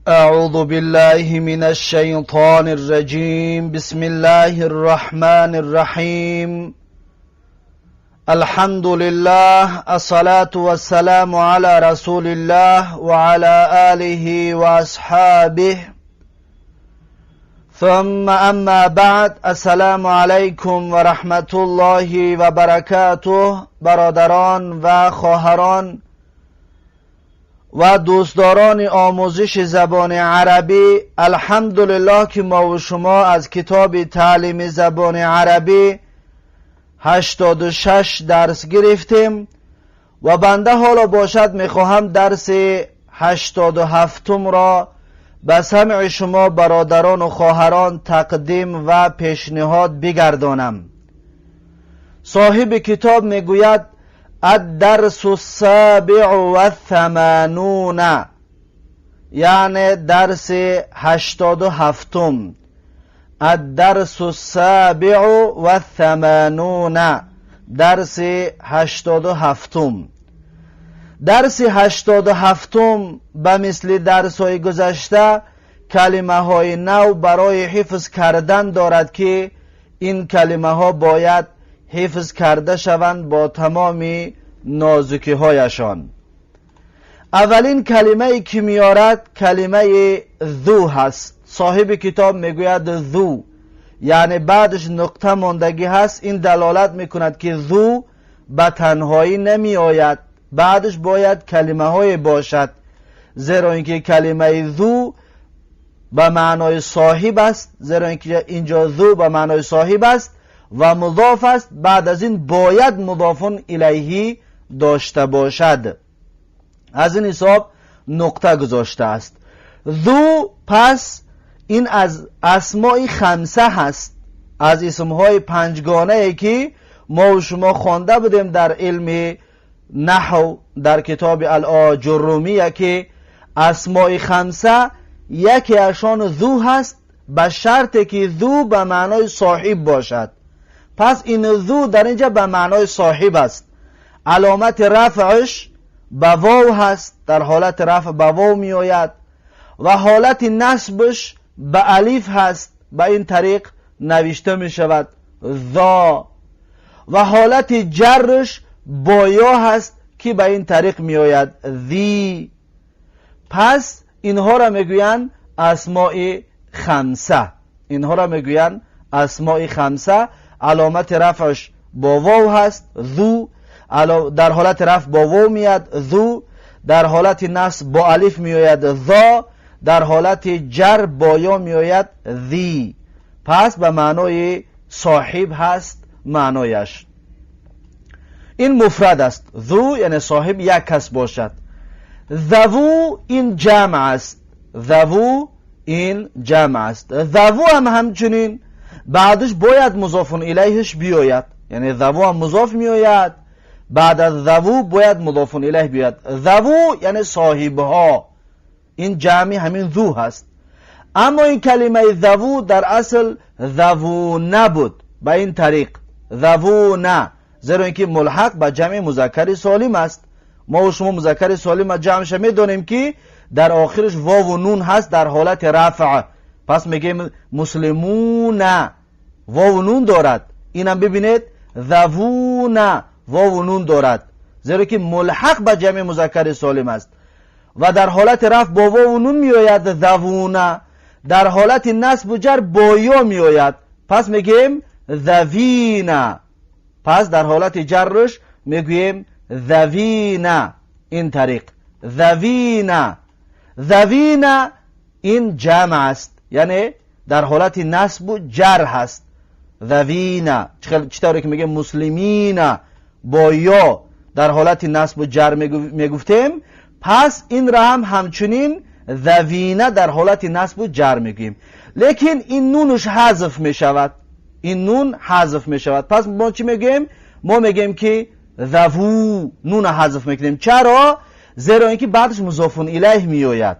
أعوذ بالله من الشيطان الرجيم. بسم الله الرحمن الرحيم. الحمد لله، الصلاة والسلام على رسول الله وعلى آله وأصحابه. ثم أما بعد، السلام علیکم و رحمت الله و برکاته. برادران و خواهران و دوستداران آموزش زبان عربی، الحمدلله که ما و شما از کتاب تعلیم زبان عربی 86 درس گرفتیم و بنده حالا باشد میخواهم درس 87 را به سمع شما برادران و خواهران تقدیم و پیشنهاد بگردانم. صاحب کتاب میگوید: الدرس السابع والثمانون، یعنی درس 87. الدرس السابع والثمانون، درس 87. درس 87 به مثل درس های گذشته کلمه های نو برای حفظ کردن دارد که این کلمه ها باید حفظ کرده شوند با تمام نازکی هایشان. اولین کلمه ای که میارد کلمه ذو هست. صاحب کتاب میگوید ذو، یعنی بعدش نقطه ماندگی هست. این دلالت میکند که ذو به تنهایی نمی آید، بعدش باید کلمه های باشد، زیرا اینکه کلمه ذو به معنای صاحب است. زیرا اینکه اینجا ذو به معنای صاحب است و مضاف است، بعد از این باید مضاف الیه داشته باشد. از این حساب نقطه گذاشته است. ذو پس این از اسماء خمسه هست، از اسمهای پنجگانه ای که ما و شما خوانده بودیم در علم نحو، در کتاب الآجرومیه، که اسماء خمسه یکی اشان ذو هست، به شرط که ذو به معنای صاحب باشد. پس این ذو در اینجا به معنای صاحب است. علامت رفعش به واو هست، در حالت رفع به واو می آید و حالت نصبش به الف هست، به این طریق نوشته می شود ذا، و حالت جرش با یا هست که به این طریق می آید ذی. پس اینها را میگویند اسماء خمسه. اینها را میگویند اسماء خمسه. علامت رفعش با واو هست ذو، در حالت رفع با واو میاد ذو، در حالت نصب با الف میآید ذا، در حالت جر با یا میآید ذی. پس به معنای صاحب هست معنایش. این مفرد است، ذو یعنی صاحب، یک کس باشد. ذوو این جمع است. ذوو این جمع است. ذوو هم همچنین بعدش باید مضاف الیهش بیاید، یعنی ذوو هم مضاف میآید، بعد از ذوو باید مضاف الیه بیاید. ذوو یعنی صاحبها، این جمعی همین ذو هست. اما این کلمه ذوو در اصل ذوو نبود به این طریق ذوو نه، زیرا اینکه ملحق به جمع مذکر سالم است. ما و شما مذکر سالم جمعش میدونیم که در آخرش واو و نون هست در حالت رفع. پس میگیم مسلمون، واو و نون دارد. اینم ببینید، ذوون واو و نون دارد، زیرا که ملحق به جمع مذکر سالم است و در حالت رفع با واو و نون میآید ذوون، در حالت نصب و جر با یا میآید، پس میگیم ذوین. پس در حالت جرش میگوییم ذوین، این طریق ذوین. ذوین این جمع است، یعنی در حالت نصب و جر هست ذوین. چطوری که میگه مسلمین با یا در حالت نصب و جر میگفتیم، پس این را هم همچنین ذوینه در حالت نصب و جر میگوییم، لیکن این نونش حذف میشود. این نون حذف میشود. پس ما چی میگیم؟ ما میگیم که ذوو، نون حذف میکنیم. چرا؟ زیرا اینکه بعدش مضاف الیه میآید.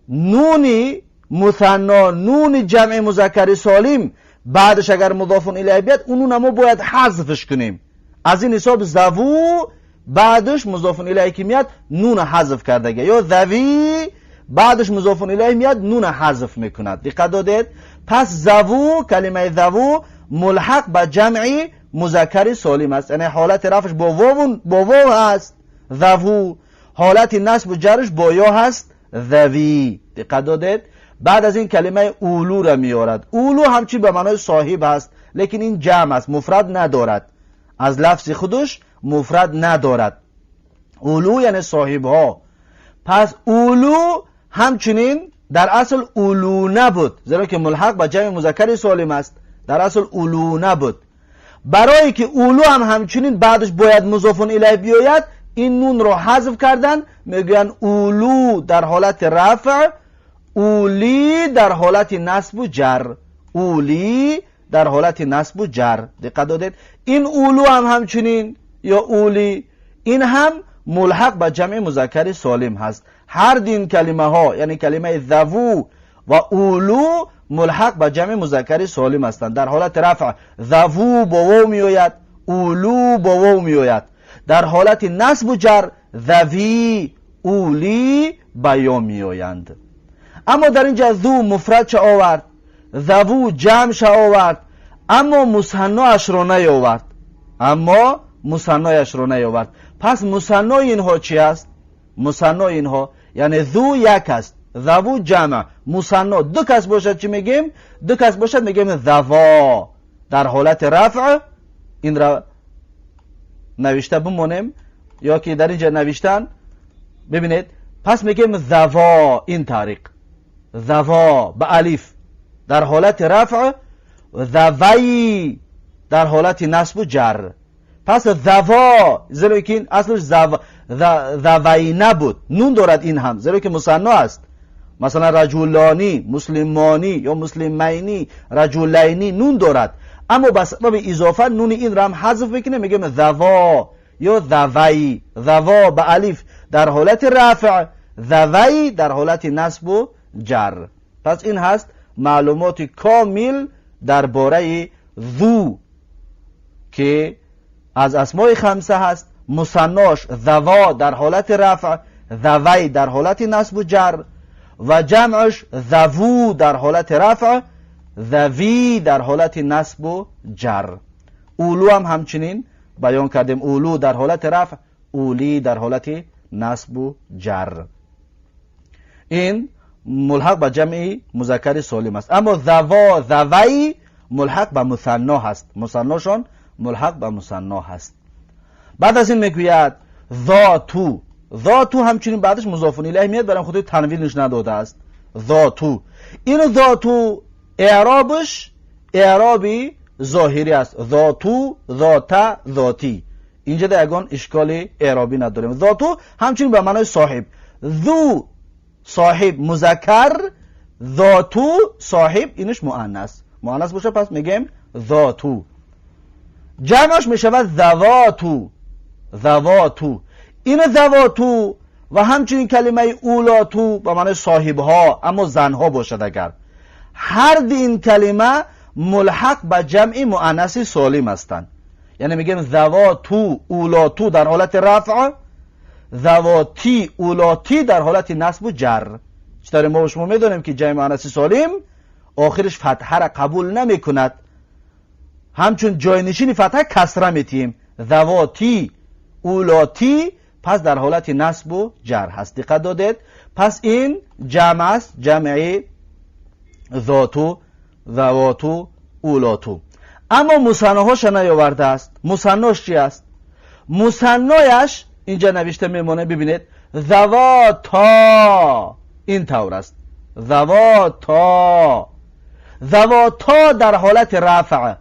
نونی مثنا، نون جمع مذکر سالم، بعدش اگر مضاف الیه بیاد، اون نون ما باید حذفش کنیم. از این حساب ذوو بعدش مضاف الیه که میاد، نون حذف کرده، یا ذوی بعدش مضاف الیه میاد، نون حذف میکند. دقت دادید؟ پس ذوو، کلمه ذوو ملحق به جمعی مذکر سالم است، یعنی حالت رفعش با واو، با واو هست ذوو، حالت نصب و جرش با یا هست ذوی. دقت دادید؟ بعد از این کلمه اولو را میارد. اولو همچین به معنای صاحب هست، لیکن این جمع است، مفرد ندارد، از لفظ خودش مفرد ندارد. اولو یعنی صاحب ها. پس اولو همچنین در اصل اولو نبود، زیرا که ملحق به جمع مذکر سالم است، در اصل اولو نبود. برای که اولو هم همچنین بعدش باید مضاف الیه بیاید، این نون رو حذف کردن، میگوین اولو در حالت رفع، اولی در حالت نصب و جر. اولی در حالت نصب و جر. دقت دادید؟ این اولو هم همچنین یا اولی، این هم ملحق به جمع مذکر سالم هست. هر دین کلمه ها، یعنی کلمه ذوو و اولو، ملحق به جمع مذکر سالم هستند. در حالت رفع ذوو با واو میآید، اولو با واو میآید. در حالت نصب و جر ذوی، اولی با یا میآیند. اما در اینجا ذو مفرد چه آورد، ذوو جمع شه آورد، اما مثناش رو نیاورد. اما مثنایش رو نیاورد. پس مثنای اینها چی است؟ مثنای اینها یعنی ذو یک است، ذوو جمع، مثنا دو کس باشد چی میگیم؟ دو کس باشد میگیم ذوا در حالت رفع. این را نوشته بمونیم یا که در اینجا نوشتن ببینید. پس میگیم ذوا، این طریق ذوا به الف در حالت رفع، ذوی در حالت نصب و جر. پس ذوا، زیرا که این اصلش ذوی نبود، نون دارد این هم، زیرا که مثنا است. مثلا رجلانی، مسلمانی یا مسلمینی، رجلینی نون دارد، اما به سبب اضافه نون این را هم حذف میکنه، میگیم ذوا یا ذوی. ذوا به الف در حالت رفع، ذوی در حالت نصب و جر. پس این هست معلومات کامل درباره ذو که از اسمای خمسه هست. مثناش ذوا در حالت رفع، ذوی در حالت نصب و جر، و جمعش ذوو در حالت رفع، ذوی در حالت نصب و جر. اولو هم همچنین بیان کردیم، اولو در حالت رفع، اولی در حالت نصب و جر. این ملحق به جمع مذکر سالم است. اما ذوا، ذوی ملحق به مثنا هست، مثناشان ملحق به مثنا هست. بعد از این میگوید ذاتو. ذاتو همچنین بعدش مضاف الیه میاد، برای خود تنوینش نداده است. ذاتو، این ذاتو اعرابش اعرابی ظاهری است. ذاتو، ذات، ذاتی، اینجا در یگان اشکال اعرابی نداریم. ذاتو همچنین به معنای صاحب، ذو صاحب مذکر، ذاتو صاحب اینش مؤنث، مؤنث باشه پس میگیم ذاتو. جمعش میشود ذواتو. ذواتو، این ذواتو و همچنین کلمه اولاتو به معنای صاحب ها اما زنها باشد، اگر هر دو این کلمه ملحق به جمع مؤنث سالم هستند. یعنی میگیم ذواتو، اولاتو در حالت رفع، ذواتی، اولاتی در حالت نصب و جر. چطور ما شما میدونیم که جمع مؤنث سالم آخرش فتحه را قبول نمیکند، همچون جاینشین فتحه کسره میتیم. ذواتی، اولاتی پس در حالت نصب و جر هست. دقت دادید؟ پس این جمع است، جمع ذاتو، ذواتو، اولاتو. اما مثناهاش نیاورده است. مثناش چی است؟ مثنایش اینجا نوشته میمونه، ببینید ذواتا، این طور است. ذواتا، ذواتا در حالت رفع،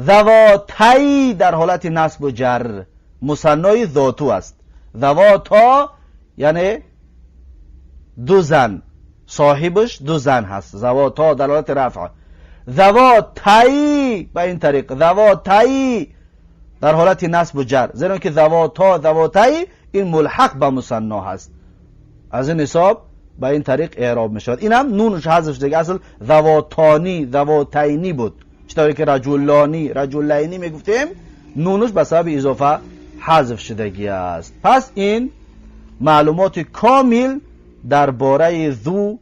ذواتی در حالت نصب و جر. مثنای ذاتو است. ذواتا یعنی دو زن، صاحبش دو زن هست. ذواتا در حالت رفع، ذواتی به این طریق، ذواتی در حالت نصب و جر، زیرا که ذواتا، ذواتی این ملحق به مثنا هست. از این حساب به این طریق اعراب می شود. این هم نونش حذف شده، اصل ذواتانی، ذواتینی بود، چطوری که رجلانی، رجلینی میگفتیم، نونش به سبب اضافه حذف شدگی است. پس این معلومات کامل дар бораи ذو،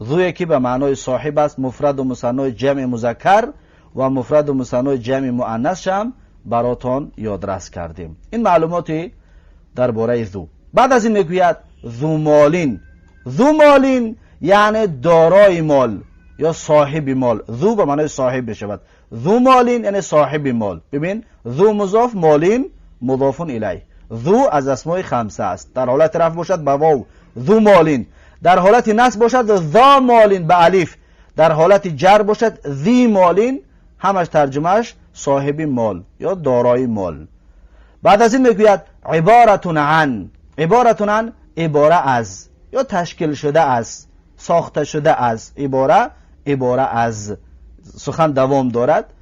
ذوی که به معنای صاحب است، مفرد و مثنای جمع مذکر و مفرد و مثنای جمع مؤنث هم براتان یادرس کردیم. این معلوماتی درباره ذو. بعد از این میگوید ذو مالین. ذو مالین یعنی دارای مال یا صاحب مال. ذو به معنای صاحب میشود. ذو مالین یعنی صاحب مال. ببین ذو مضاف، مالین مضاف الیه. ذو از اسمای خمسه است. در حالت رفع باشد به واو ذو مالین، در حالت نصب باشد ذا مالین به الف، در حالت جر باشد ذی مالین، همش ترجمهش صاحب مال یا دارای مال. بعد از این میگوید عبارت عن. عبارت عن عباره از یا تشکیل شده از، ساخته شده از. عباره، عباره از. سخن دوام دارد،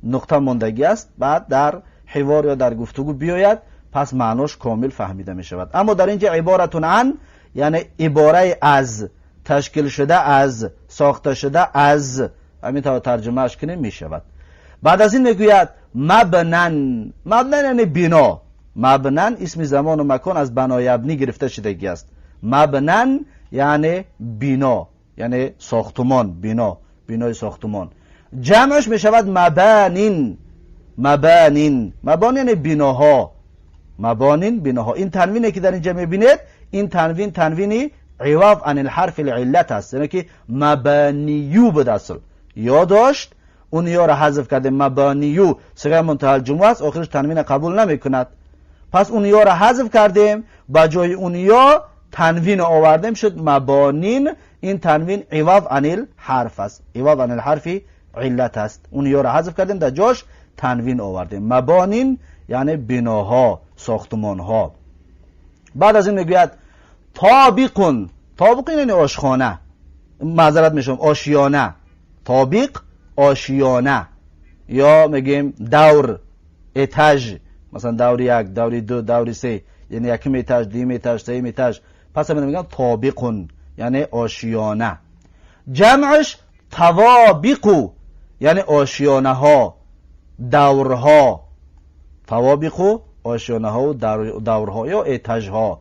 نقطه ماندگی است، بعد در حوار یا در گفتگو بیاید، پس معناش کامل فهمیده می شود. اما در اینجا عبارت عن یعنی عباره از، تشکیل شده از، ساخته شده از، همین تا ترجمهش کنیم می شود. بعد از این میگوید مبنن. مبنن یعنی بنا. مبنن اسم زمان و مکان از بنای یبنی گرفته شدگی است. مبنن یعنی بنا، یعنی ساختمان، بنا، بنای ساختمان. جمعش می شود مبانین. مبانین، مبانین یعنی بناها. مبانین بناها. این تنوینی که در اینجا میبینید، این تنوین تنوینی عوض عن الحرف العلت است، یعنی که مبانیو بود اصل یا داشت، اون یا را حذف کرده. مبانیو صیغه منتهی الجموع است، آخرش تنوین قبول نمیکند، پس اون یا را حذف کردیم، با جای اون یا تنوین آوردیم، شد مبانین. این تنوین عوض عن الحرف است، عوض عن الحرف علت است. اون یا را حذف کردیم، در جاش تنوین آوردیم. مبانین یعنی بناها، ساختمانها. بعد از این میگوید طابقون. طابق یعنی آشخانه، معذرت میشم آشیانه. طابق آشیانه، یا میگیم دور، этаж، مثلا دور یک، دور دو، دور سه، یعنی یکم этаж، دویم этаж، سیم этаж. پس همین میگم طابقون یعنی آشیانه. جمعش طوابقو یعنی آشیانه ها، دورها. طوابقو آشیانه ها و دورها یا этаж ها.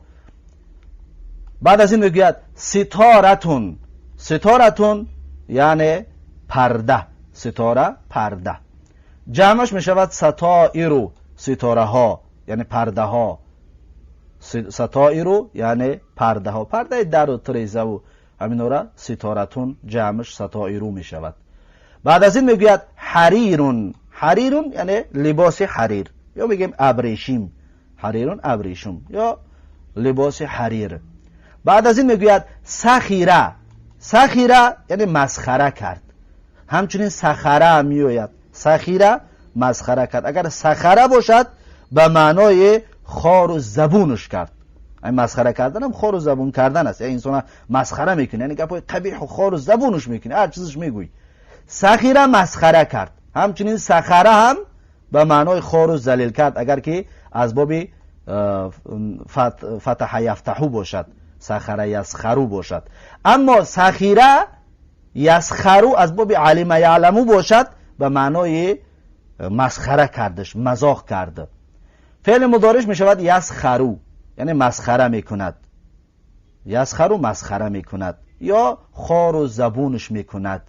بعد از این میگوید ستارتون. ستارتون یعنی پرده، ستاره پرده. جمعش میشود ستائرو، ستاره ها یعنی پرده ها. ستائرو یعنی پرده ها، پرده در و تریزه و همین را ستارتون جمعش ستائرو میشود. بعد از این میگوید حریرون. حریرون یعنی لباس حریر، یا میگیم ابریشیم. حریرون ابریشم یا لباس حریر. بعد از این میگوید سخیره. سخیره یعنی مسخره کرد. همچنین سخره میآید. سخیره مسخره کرد. اگر سخره باشد به معنای خار و زبونش کرد. این مسخره کردن هم خار و زبون کردن است. یعنی انسان مسخره میکنه، یعنی گپای قبیح و خار و زبونش میکنه، هر چیزش میگویی. سخیره مسخره کرد. همچنین سخره هم به معنای خار و ذلیل کرد، اگر که از باب فتح یفتحو باشد، سخره یسخرو باشد. اما سخیره یسخرو از باب علم یعلمو باشد، به معنای مسخره کردش، مزاح کرده. فعل مضارعش می شود یسخرو، یعنی مسخره میکند. یسخرو مسخره میکند یا خار و زبونش میکند،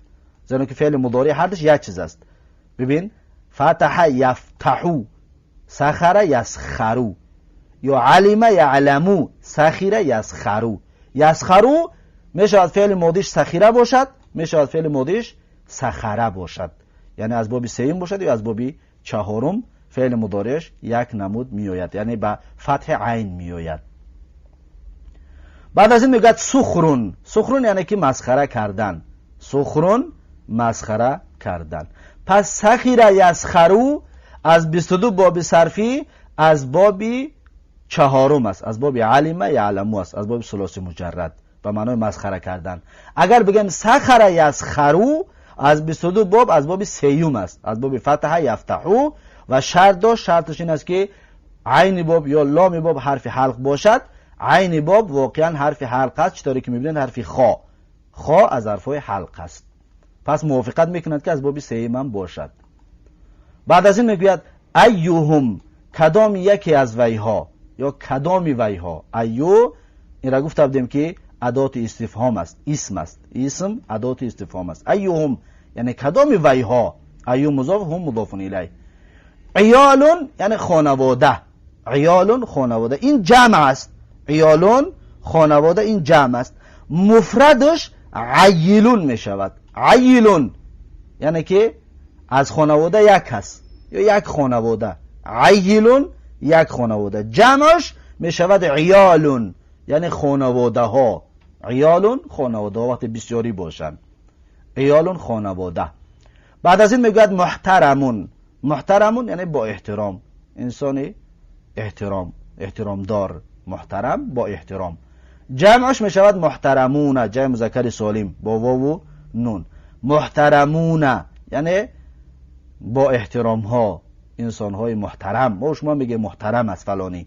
زیرا که فعل مضارع هر دوش یک چیز است. ببین فتح یفتحو، سخر یسخرو، یا علم یعلمو، سخیره یسخرو. یسخرو میشود فعل ماضیش سخیره باشد، میشود فعل ماضیش سخره باشد، یعنی از باب سوم باشد یا از باب چهارم. فعل مضارعش یک نمود میآید، یعنی به فتح عین میآید. بعد از این میگوید سخرون. سخرون یعنی که مسخره کردن. سخرون مسخره کردن. پس سخیره یسخرو از 22 باب صرفی از باب چهارم است، از باب علم یعلمو است، از باب ثلاثی مجرد به معنای مسخره کردن. اگر بگیم سخره یسخرو از 22 باب از باب سیوم است، از باب فتح یفتحو، و شرط داشت، شرطش این است که عین باب یا لام باب حرف حلق باشد. عین باب واقعا حرف حلق است، چطوری که میبینید حرف خا، خا از حرفهای حلق است، پس موافقت میکند که از باب سیوم هم باشد. بعد از این میگوید ایوهم، کدام یکی از ویها یا کدامی ویها. ایو این را گفته بودیم که Адоти истифҳом аст, исм аст. Исм адоти истифҳом аст. Айюҳум яъне кадоми вайҳо. Айю музоф, ҳум музофун илай. Иёлун яъне хонавода. Иёлун хонавода. Ин ҷамъ аст. Иёлун хонавода, ин ҷамъ аст. Муфрадаш айилун мешавад. Айилун яъне ки аз хонавода як кас ё як хонавода. Айилун як хонавода. Ҷамъаш мешавад иёлун яъне хонаводаҳо. Иёлун хонаводаҳо вақте бисёрӣ бошанд. Иёлун хонавода. Баъд аз ин мегӯяд муҳтарамун. Муҳтарамун яъне бо эҳтиром, инсони эҳтиром, эҳтиромдор. Муҳтарам бо эҳтиром. Ҷамъаш мешавад муҳтарамуна, ҷамъи музаккари солим бо вову нун. Муҳтарамуна яъне бо эҳтиромҳо, инсонҳои муҳтарам. Мо шумо мегӯем муҳтарам аст фалонӣ.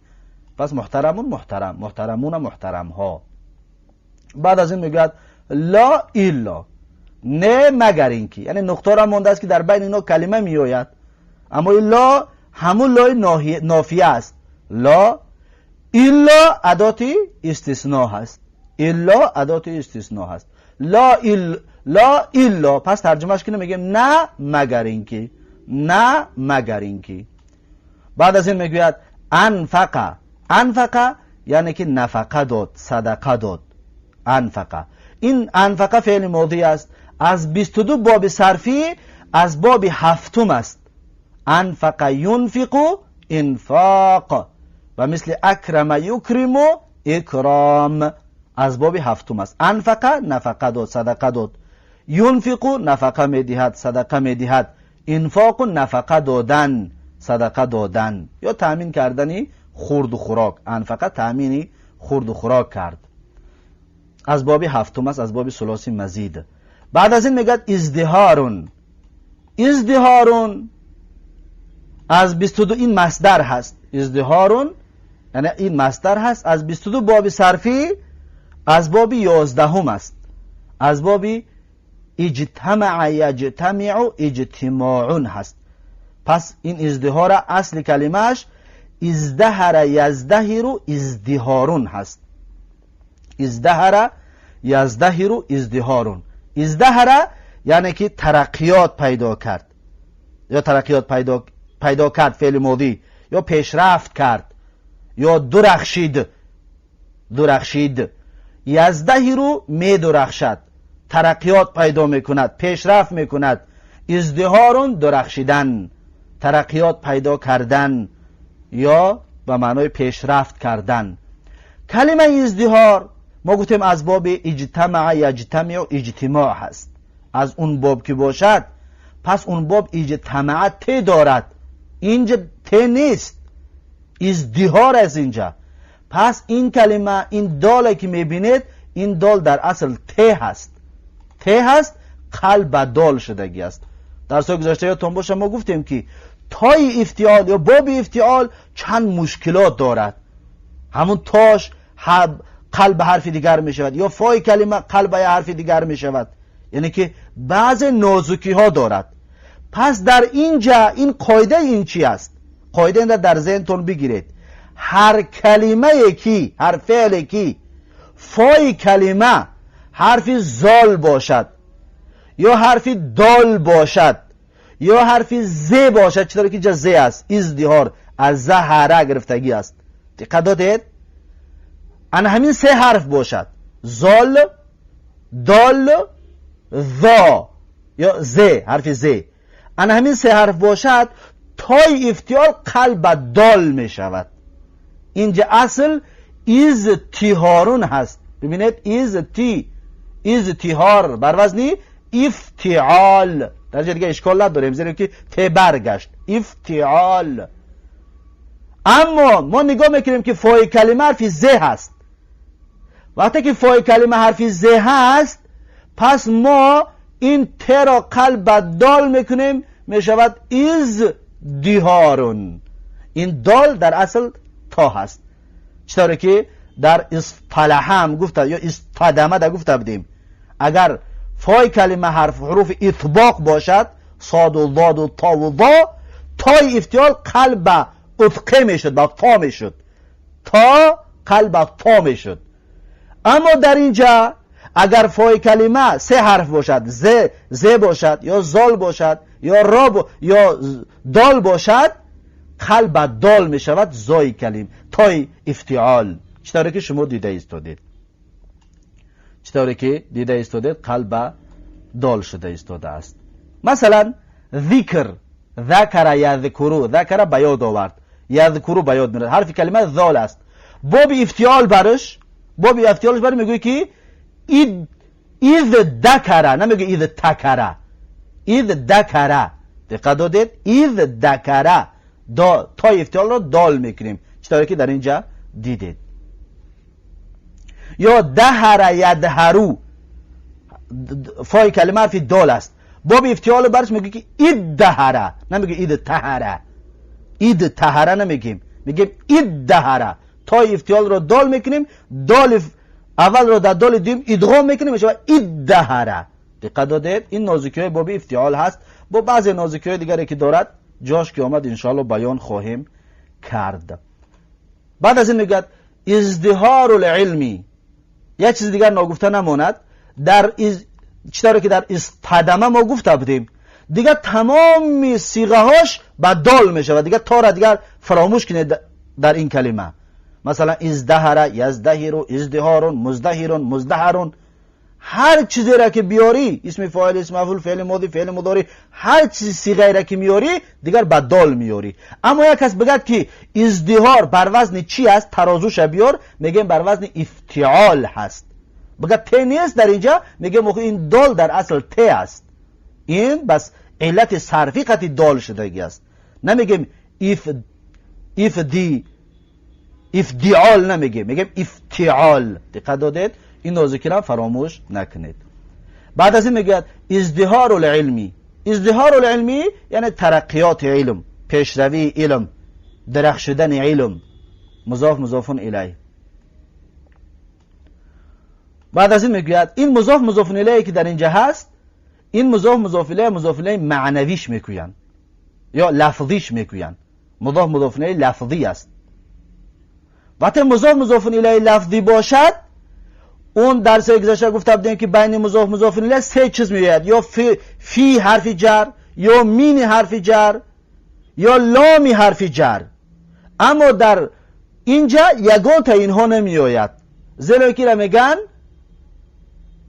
Пас муҳтарамун муҳтарам, муҳтарамуна муҳтарамҳо. Баъд аз ин мегӯяд ла илла, не магар ин ки, яъне нуқтаро мондааст ки дар байни инҳо калима меояд, аммо ин ла ҳамун лои нофия аст. Ла илла адоти истисно ҳаст. Илла адоти истисно ҳаст. Ла ил, ла илла. Пас тарҷумааш кунем, мегӯем на магар ин ки, на магар ин ки. Баъд аз ин мегӯяд анфақа. Анфақа яъне ки нафақа дод, садақа дод. Анфақа. Ин анфақа феъли модӣ аст. Аз 22 боби сарфӣ аз боби ҳафтум аст. Анфақа юнфиқу инфоқ ва мисли акрама юкриму икром аз боби ҳафтум аст. Анфақа нафақа дод, садақа дод. Юнфиқу нафақа медиҳад, садақа медиҳад. Инфоқу нафақа додан, садақа додан ё таъмин кардани хурду хӯрок. Анфақа таъмини хурду хӯрок кард. Аз боби ҳафтум аст, аз боби сулоси мазид. Баъд аз ин мегӯяд издиҳорун. Издиҳорун аз 22, ин масдар ҳаст. Издиҳорун яъне ин масдар ҳаст, аз 22 боби сарфӣ аз боби 11 аст. Аз боби иҷтамаа яҷтамиу иҷтимоун ҳаст. Пас ин издиҳора асли калимааш издаҳара яздаҳиру издиҳорун ҳаст. Издаҳара яздаҳиру издиҳорун. Издаҳара яъне ки тараққиёт пайдо кард ё тараққиёт пайдо кард, феъли модӣ, ё пешрафт кард ё дурахшид. Дурахшид. Яздаҳиру медурахшад, тараққиёт пайдо мекунад, пешрафт мекунад. Издиҳорун дурахшидан, тараққиёт пайдо кардан ё ба маънои пешрафт кардан. Калимаи издиҳор мо гуфтем аз боби иҷтамаа яҷтамиу иҷтимоъ ҳаст. Аз он боб ки бошад, пас он боб иҷтамаа те дорад, инҷа те нест, издиҳор аст инҷа. Пас ин калима, ин доле ки мебинед, ин дол дар асл те ҳаст. Те ҳаст, қалб ба дол шудагӣ аст. Дарсҳои гузашта ёдтон боша, мо гуфтем ки тои ифтиол ё боби ифтиол чанд мушкилот дорад. Ҳамун тош қалб ба ҳарфи дигар мешавад ё фои калима қалб ба як ҳарфи дигар мешавад, яъне ки баъзе нозукиҳо дорад. Пас дар инҷа ин қоидаи ин чи аст? Қоида инра дар зеҳнтон бигиред. Ҳар калимае ки, ҳар феъле ки фои калима ҳарфи зол бошад ё ҳарфи дол бошад ё ҳарфи зе бошад, чӣ тавре ки инҷа зе аст, издиҳор аз заҳара гирифтагӣ аст, диққат додед, ана ҳамин се ҳарф бошад: зол, дол, зо ё зе, ҳарфи зе, ана ҳамин се ҳарф бошад, тои ифтиол қалб ба дол мешавад. Инҷа асл изтиҳорун ҳаст. Бибинед, изти, изтиҳор бар вазни ифтиол. Дар ҷо дига ишкол надорем, зеро ки те баргашт, ифтиол. Аммо мо нигоҳ мекунем ки фои калима ҳарфи зе ҳаст. Вақте ки фои калима ҳарфи зе ҳаст, пас мо ин теро қалб ба дол мекунем, мешавад издиҳорун. Ин дол дар асл то ҳаст, чӣ тавре ки дар исталаҳа ҳам гуфта ё истадама да гуфта будем. Агар фои калима ҳарф ҳуруфи итбоқ бошад, соду доду тову до, тои ифтиол қалб ба утқе мешуд, ба то мешуд, то қалб ба то мешуд. اما در اینجا اگر فای کلمه سه حرف باشد، ز ز باشد یا زال باشد یا را یا دال باشد، قلب دال می شود زای کلیم تای افتعال. چطوری که شما دیده ایستادید، چطوری که دیده ایستادید قلب دال شده ایستاده است. مثلا ذکر، ذکر یذکرو، ذکر به یاد آورد، یذکرو به یاد میاد، حرف کلمه ذال است. باب افتعال برش، باب افتعالش بر میگوی که اذ ذکر، نمیگه اذ تکره، اذ ذکر. دقت دادید، اذ ذکر، تا افتعال را دال میکنیم چطوری که در اینجا دیدید. یا دهر یدهرو، فای کلمه حرف دال است. باب افتعال برش میگه که اید دهره، نمیگه اید تهره، اید تهره نمیگیم، میگیم اید دهره. تا افتعال را دال میکنیم، دال اول را در دال دوم ادغام میکنیم، میشه اید دهره. دقت دادید، این نازکی های باب افتعال هست. با بعضی نازکی های دیگری که دارد جاش که آمد انشاءالله بیان خواهیم کرد. بعد از این میگه ازدهار العلمی. یک چیز دیگر ناگفته نماند، در چطوری که در استدمه ما گفته بودیم دیگه تمام صیغه هاش به دال میشه و دیگه تا را دیگر فراموش کنید در این کلمه. مثلا ازدهر، یزدهر، ازدهار، مزدهر، مزدهر، هر چیزی را که بیاری، اسم فاعل، اسم مفعول، فعل ماضی، فعل مضارع، هر چیز صیغه را که میاری دیگر به دال میاری. اما یک کس بگد که ازدهار بر وزن چی است، ترازوش بیار، میگیم بر وزن افتعال هست. بگد ت نیست در اینجا، میگیم این دال در اصل ت است، این بس علت صرفی قطعی دال شدگی است. نمیگیم اف دی افدیال، نمیگیم، میگیم افتعال. دقت دادید، این نازکی را فراموش نکنید. بعد از این میگه ازدهار العلمی. ازدهار العلمی یعنی ترقیات علم، پیشروی علم، درخشیدن علم، مضاف مضاف الیه. بعد از این میگوید این مضاف مضاف الیه که در اینجا هست، این مضاف مضاف الیه مضاف الیه معنویش میگویند یا لفظیش میگویند. مضاف مضاف الیه لفظی است. وقتی مضاف مضاف الیه لفظی باشد، اون درس گذشته گفته بودیم که بین مضاف مضاف الیه سه چیز میآید، یا فی حرف جر، یا مین حرف جر، یا لام حرف جر. اما در اینجا یگان تا اینها نمیآید، زیرا که را میگن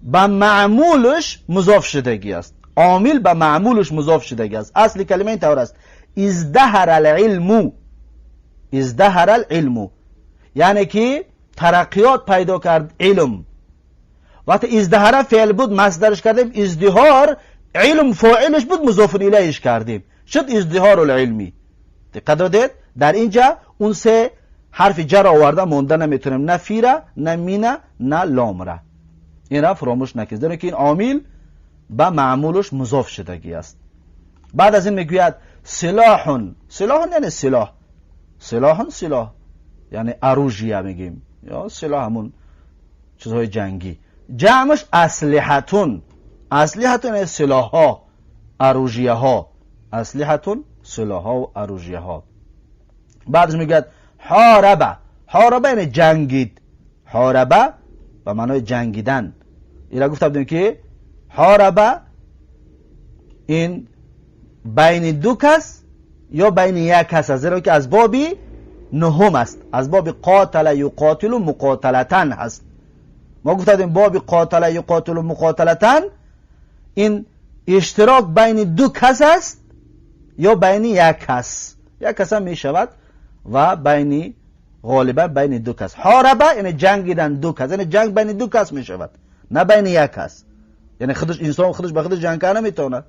به معمولش مضاف شدگی است، عامل به معمولش مضاف شدگی است. اصل کلمه این طور است: ازدهر العلم، ازدهر العلم، یعنی که ترقیات پیدا کرد علم. وقتی ازدهر فعل بود مصدرش کردیم ازدهار، علم فاعلش بود مضاف الیهش کردیم، شد ازدهار العلمی. دقت دادید، در اینجا اون سه حرف جر آورده مونده نمیتونیم، نه فیره، نه مینه، نه لام را. این را فراموش نکنید، زیرا که این عامل به معمولش مضاف شدگی است. بعد از این میگوید سلاح. سلاح یعنی سلاح، سلاح سلاح یعنی اروژیه میگیم، یا سلاح همون چیزهای جنگی. جمعش اسلحتون، اسلحتون یعنی سلاح ها، اروژیه ها، اسلحتون سلاح ها و اروژیه ها. بعدش میگه حاربه. حاربه یعنی جنگید، حاربه به معنای جنگیدن. اینا گفته بودیم که حاربه این بین دو کس یا بین یک کس است، زیرا که از بابی نهم است، از باب قاتل یقاتل مقاتلتن هست. ما گفتیم باب قاتل یقاتل مقاتلتن این اشتراک بین دو کس است یا بین یک کس، یک کس هم می شود و بین غالبا بین دو کس. حاربه یعنی جنگیدن دو کس، یعنی جنگ بین دو کس می شود، نه بین یک کس. یعنی خودش انسان خودش به خودش جنگ کرده نمیتواند.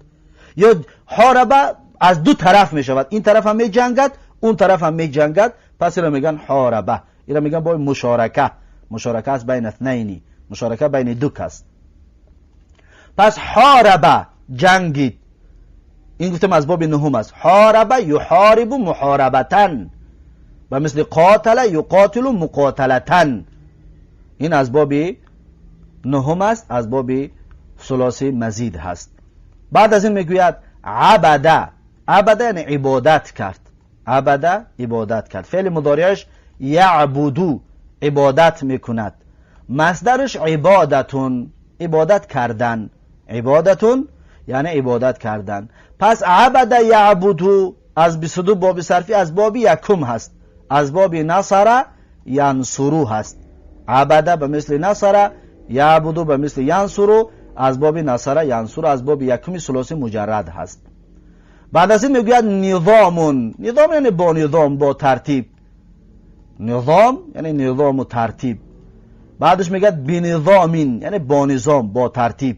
یا حاربه از دو طرف می شود، این طرف هم می جنگد، اون طرف هم می جنگد، پس اینو میگن حاربه. اینو میگن با مشارکه، مشارکه است بین اثنینی، مشارکه بین دو کس. پس حاربه جنگید، این گفتم از باب نهم است. حاربه یحارب محاربتن و مثل قاتل یقاتل مقاتلتن، این از باب نهم است، از باب ثلاثی مزید هست. بعد از این میگوید عبده. عبده یعنی عبادت کرد، عبده عبادت کرد. فعل مضارعش یعبدو، عبادت میکند. مصدرش عبادتون، عبادت کردن. عبادتون یعنی عبادت کردن. پس عبد یعبدو از 22 باب صرفی از باب یکم هست، از باب نصر ینصرو هست. عبد به مثل نصر، یعبدو به مثل ینصرو، از باب نصر ینصرو، از باب یکم ثلاثی مجرد هست. بعد از این میگوید نظامون. نظام یعنی با نظام، با ترتیب. نظام یعنی نظام و ترتیب. بعدش میگه بنظامین یعنی با نظام، با ترتیب.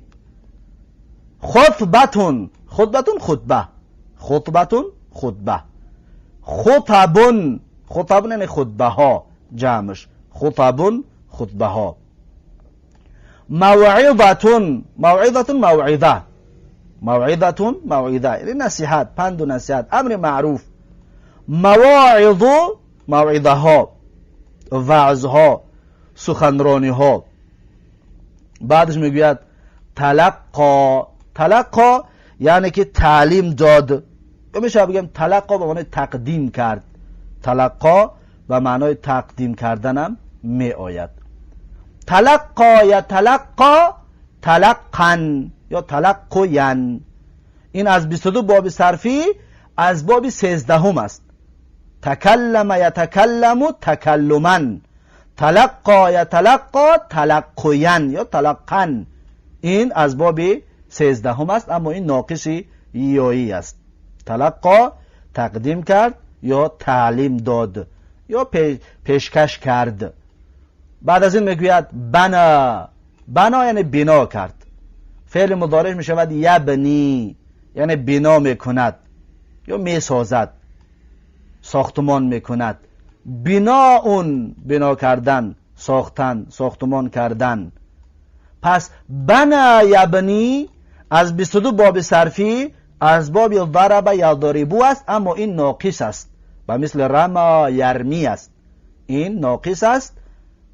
خطبتون، خطبتون خطبه، خطبتون خطبه. خطبون، خطبون یعنی خطبه ها، جمعش خطبون خطبه ها. موعظتون، موعظتون موعظه، موعظتون موعظه یعنی نصیحت، پند و نصیحت، امر معروف. مواعظ، موعظه ها، وعظ ها، سخنرانی ها. بعدش میگوید تلقا. تلقا یعنی که تعلیم داد، یا میشه بگم تلقا به معنای تقدیم کرد. تلقا به معنای تقدیم کردنم می آید. تلقا یا تلقا تلقن یا تلقین، این از 22 باب صرفی از باب 13 است. تکلم یتکلم تکلما، تلقا یتلقا تلقین یا تلقن، این از باب 13 است، اما این ناقص یایی است. تلقا تقدیم کرد یا تعلیم داد یا پیشکش کرد. بعد از این میگوید بنا. بنا یعنی بنا کرد. فعل مضارع می شود یبنی، یعنی بنا میکند یا میسازد، ساختمان میکند. بنا اون بنا کردن، ساختن، ساختمان کردن. پس بنا یبنی از 22 باب صرفی از باب ضرب یضربو است، اما این ناقص است و مثل رما یرمی است. این ناقص است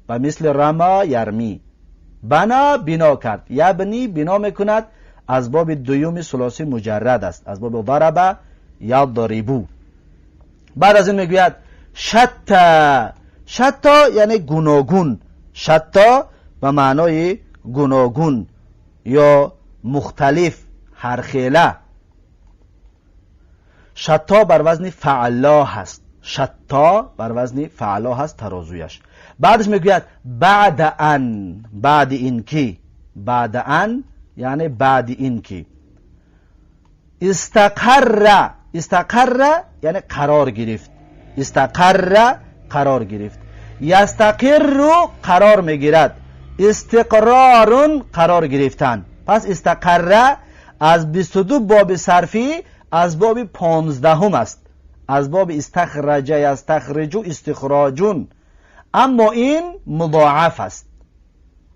و مثل رما یرمی. بنا بنا کرد، یبنی بنا میکند، از باب دوم ثلاثی مجرد است، از باب ضرب یضربو. بعد از این میگوید شتا. شتا یعنی گوناگون. شتا به معنای گوناگون یا مختلف، هرخیله. شتا بر وزن فعلا هست. شتا بر وزن فعلا هست ترازویش. بعدش میگوید بعد ان، بعد این کی. بعد ان یعنی بعد این کی. استقر. استقر یعنی قرار گرفت. استقر قرار گرفت. یستقر قرار میگیرد. استقرار قرار گرفتن. پس استقر از 22 باب صرفی از باب 15 است، از باب استخرج یستخرج استخراجون، اما این مضاعف است.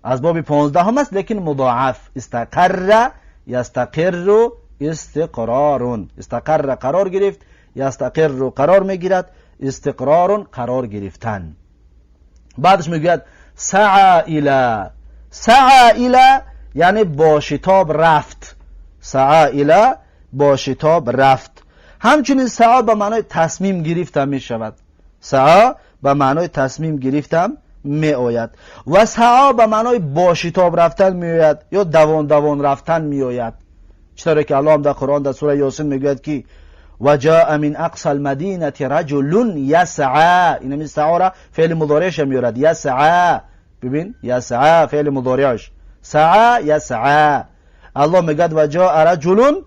از باب 15 است لیکن مضاعف. استقر یستقر استقرار. استقر قرار گرفت، یستقر قرار میگیرد، استقرار قرار گرفتن. بعدش میگوید سعى الی. سعى الی یعنی با شتاب رفت. سعى الی با شتاب رفت. همچنین سعى به معنای تصمیم گرفتم می شود. سعى به معنای تصمیم گرفتم می آید و سعى به معنای با شتاب رفتن می آید یا دوان دوان رفتن می آید. چطوری که الله هم در قرآن در سوره یاسین میگوید که و جاء من اقصى المدینه رجل یسعى. این می سعى را فعل مضارعش میارد. یسعى، ببین یسعى فعل مضارعش سعى یسعى. الله میگد و جاء رجل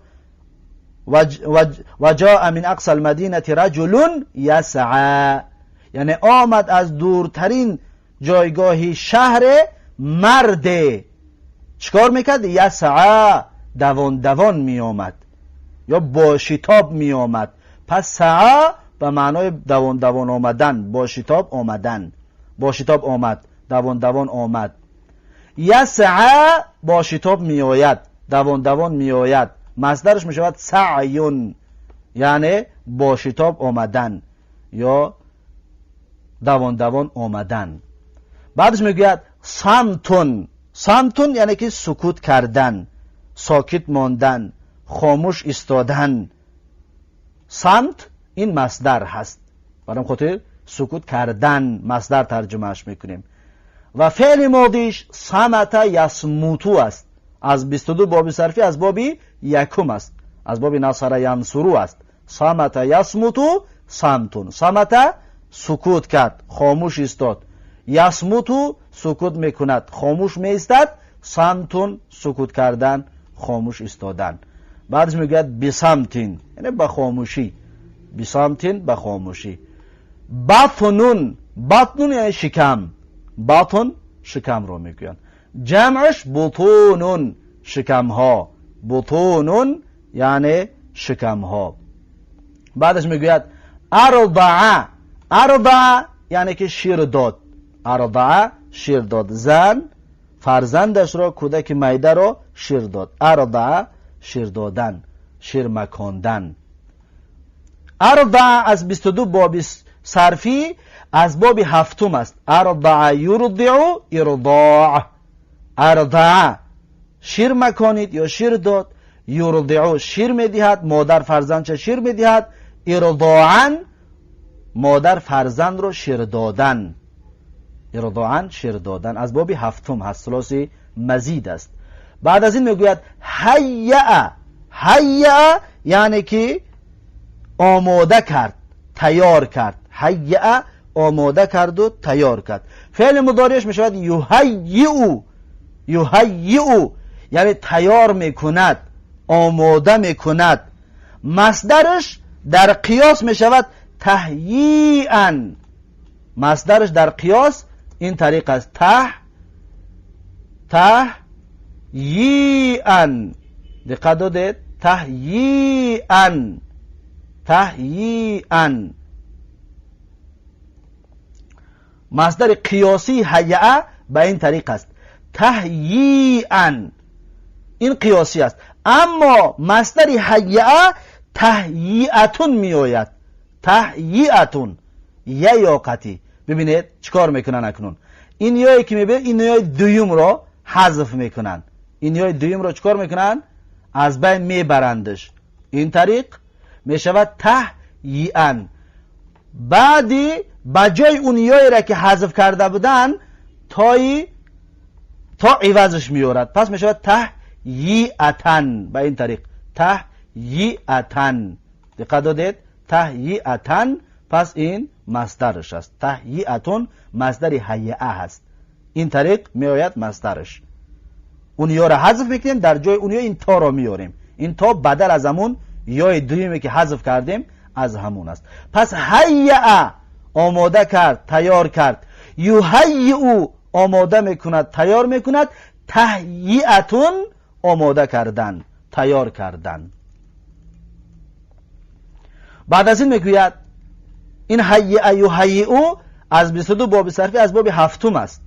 و جاء من اقصى المدینه رجل یسعى، یعنی آمد از دورترین جایگاه شهر مرد. چیکار میکرد؟ یسعى، دوان دوان میآمد یا با شتاب میآمد. پس سعى به معنای دوان دوان آمدن، با شتاب آمدن، با شتاب آمد، دوان دوان آمد. یسعى با شتاب میآید، دوان دوان میآید. مصدرش میشود سعیون، یعنی با شتاب آمدن یا دوان دوان آمدن. بعدش میگوید صمتون. صمتون یعنی که سکوت کردن، ساکت ماندن، خاموش ایستادن. صمت این مصدر هست، برام خاطر سکوت کردن مصدر ترجمهش میکنیم. و فعل ماضیش صمت یصمتو است. از 22 باب صرفی از باب یکم است، از باب نصر ینصرو است. صمت یصمتو صمتون. صمت سکوت کرد، خاموش ایستاد. یصمتو سکوت میکند، خاموش میایستد. صمتون سکوت کردن، خاموش ایستادن. بعدش میگوید بصمتین، یعنی به خاموشی. بصمتین به خاموشی. بطنون، بطنون یعنی شکم. بطن شکم رو میگویند. جمعش بطونون، شکم ها. بطونون یعنی شکم ها. بعدش میگوید ارضع. ارضع یعنی که شیر داد. ارضع شیر داد. زن فرزندش را، کودک میده را شیر داد. ارضع شیر دادن، شیر مکاندن. ارضع از 22 باب صرفی از باب هفتم است. ارضع یرضع ارضاع. ارضع شیر مکانید یا شیر داد. یرضع شیر میدهد، مادر فرزندش شیر میدهد. ارضاعا مادر فرزند رو شیر دادن. ارضاعا شیر دادن از باب هفتم هست، ثلاثی مزید است. بعد از این میگوید هیأ. هیأ یعنی که آماده کرد، تیار کرد. هیأ آماده کرد و تیار کرد. فعل مضارعش میشود یهیئ. یهیئ یعنی تیار میکند، آماده میکند. مصدرش در قیاس میشود تهیئا. مصدرش در قیاس این طریق است: ته تهیئا. دقت دادید؟ تهیئا، تهیئا. مصدر قیاسی هیأ به این طریق است: تهیئا. این قیاسی است. اما مصدر هیأ تهیئتون می آید. تهیئتون یه یاقتی. ببینید چیکار میکنن اکنون. این یایی که میبینید این یای دوم را حذف میکنن. این یای دوم را چیکار میکنن؟ از بین میبرندش. این طریق میشود تهیئا. بعدی به جای اون یایی را که حذف کرده بودن تای تا عوضش میورد، پس میشود تهیئتن. به این طریق تهیئتن. دقت دادید؟ تهیئتن. پس این مصدرش است. تهیئتون مصدر هیئه هست. این طریق میآید مصدرش. اون یا را حذف میکنیم، در جای اون یا این تا را میاریم. این تا بدل از همون یای دویمی که حذف کردیم از همون است. پس هیئه آماده کرد، تیار کرد. یهیئ آماده میکند، تیار میکند. تهیئتون آماده کردن، تیار کردن. بعد از این میگوید این هیئه یهیئ از 22 باب صرفی از باب هفتم است،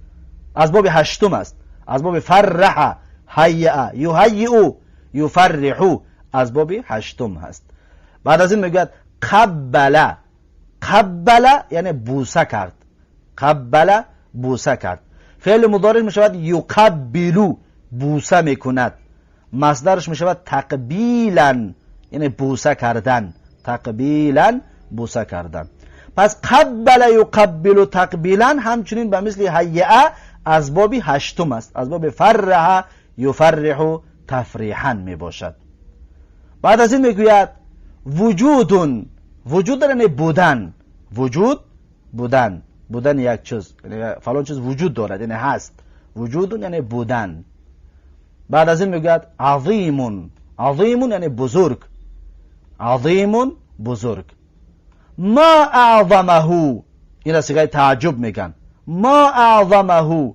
از باب هشتم است، از باب فرح. هیئه یهیئ یفرح از باب هشتم هست. بعد از این میگوید قبل. قبل یعنی بوسه کرد. قبل بوسه کرد. فعل مضارع میشود یقبلو، بوسه میکند. مصدرش میشود تقبیلا، یعنی بوسه کردن. تقبیلا بوسه کردن. پس قبل یقبل تقبیلا همچنین به مثل هیئه از باب هشتم است، از باب فرح یفرح تفریحا می باشد. بعد از این میگوید وجودون. وجود یعنی بودن. وجود بودن، بودن یک چیز، یعنی فلان چیز وجود دارد، یعنی هست. وجودون یعنی بودن. بعد از این میگوید عظیمون. عظیمون یعنی بزرگ. عظیمون بزرگ. ما اعظمه، این صیغه تعجب میگن. ما اعظمه،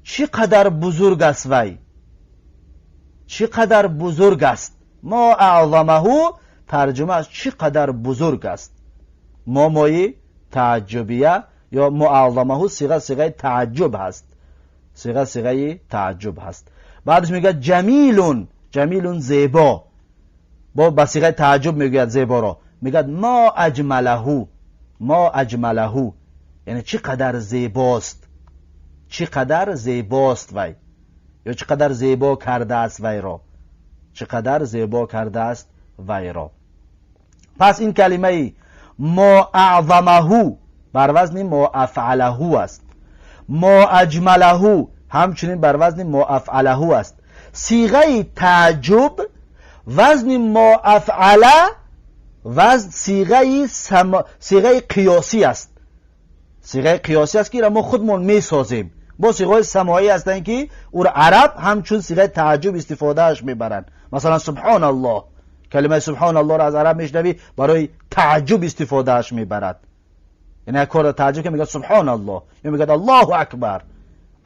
چقدر بزرگ است وی، چقدر بزرگ است. ما اعظمه ترجمه است چقدر بزرگ است. ما مایی تعجبیه یا ما اعظمه صیغه صیغه تعجب هست، صیغه صیغه تعجب هست. بعدش میگه جمیلون. جمیلون زیبا. با صیغه تعجب میگوید زیبا را. میگه ما اجمله. ما اجمله یعنی چقدر زیباست، چقدر زیباست وی، یا چقدر زیبا کرده است وی را، چقدر زیبا کرده است وی را. پس این کلمه ما اعظمه بر وزن ما افعله است. мо аҷмалаҳу ҳамчунин бар вазни мо афъалаҳу аст. Сиғаи тааҷҷуб вазни мо афъала вазн сиғаи қиёсӣ аст. Сиғаи қиёсӣ аст, ки инро мо худмон месозем. Бо сиғаҳои самоӣ ҳастанд, ки ӯро араб ҳамчун сиғаи тааҷҷуб истифодааш мебаранд. Масалан, субҳоналлоҳ, калимаи субҳоналлоҳро аз араб мешунавӣ, барои тааҷҷуб истифодааш мебарад. Яъне як корро тааҷҷуб ки мегӯяд субҳоналлоҳ ё мегӯяд аллоҳу акбар,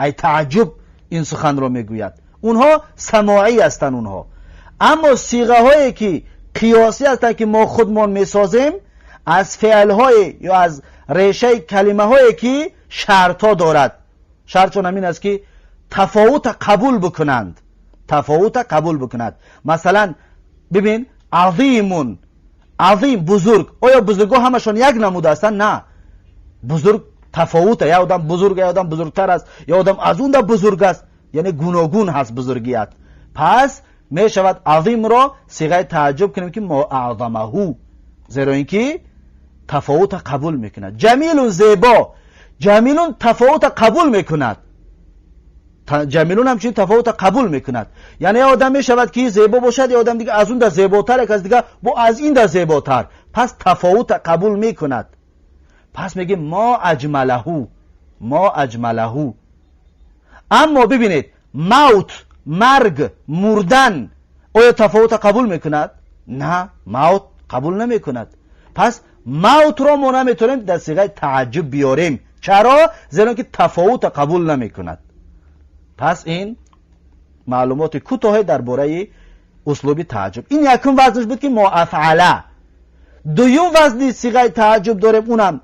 ай тааҷҷуб ин суханро мегӯяд. Онҳо самоӣ ҳастанд онҳо. Аммо сиғаҳое ки қиёсӣ ҳастанд, ки мо худмон месозем, аз феълҳое ё аз решаи калимаҳое ки шартҳо дорад. Шартшон ҳамин аст, ки тафовута қабул бикунанд, тафовута қабул бикунад. Масалан, бибин, азимун, азим, бузург. Оё бузургҳо ҳамашон як намуд ҳастанд? На, бузург тафовута, як одам бузург, як одам бузургтар аст, як одам аз он да бузург аст, яъне гуногун ҳаст бузургият. Пас мешавад азимро сиғаи тааҷҷуб кунем, ки мо аъзамаҳу, зеро ин ки тафовута қабул мекунад. Ҷамилун, зебо, ҷамилун тафовута қабул мекунад, ҷамилун ҳамчунин тафовута қабул мекунад. Яъне як одам мешавад, ки зебо бошад, як одам дига аз он да зеботар, як аз дига бо аз ин да зеботар. Пас тафовута қабул мекунад. Пас мегӯем мо аҷмалаҳу, мо аҷмалаҳу. Аммо бибинед, мавт, марг, мурдан оё тафовута қабул мекунад? На, мавт қабул намекунад. Пас мавтро мо наметавонем дар сиғаи тааҷҷуб биёрем. Чаро? Зеро ки тафовута қабул намекунад. Пас ин маълумоти кӯтоҳе дар бораи услуби тааҷҷуб. Ин якум вазнаш буд, ки мо афъала. Дуюм вазни сиғаи тааҷҷуб дорем, унам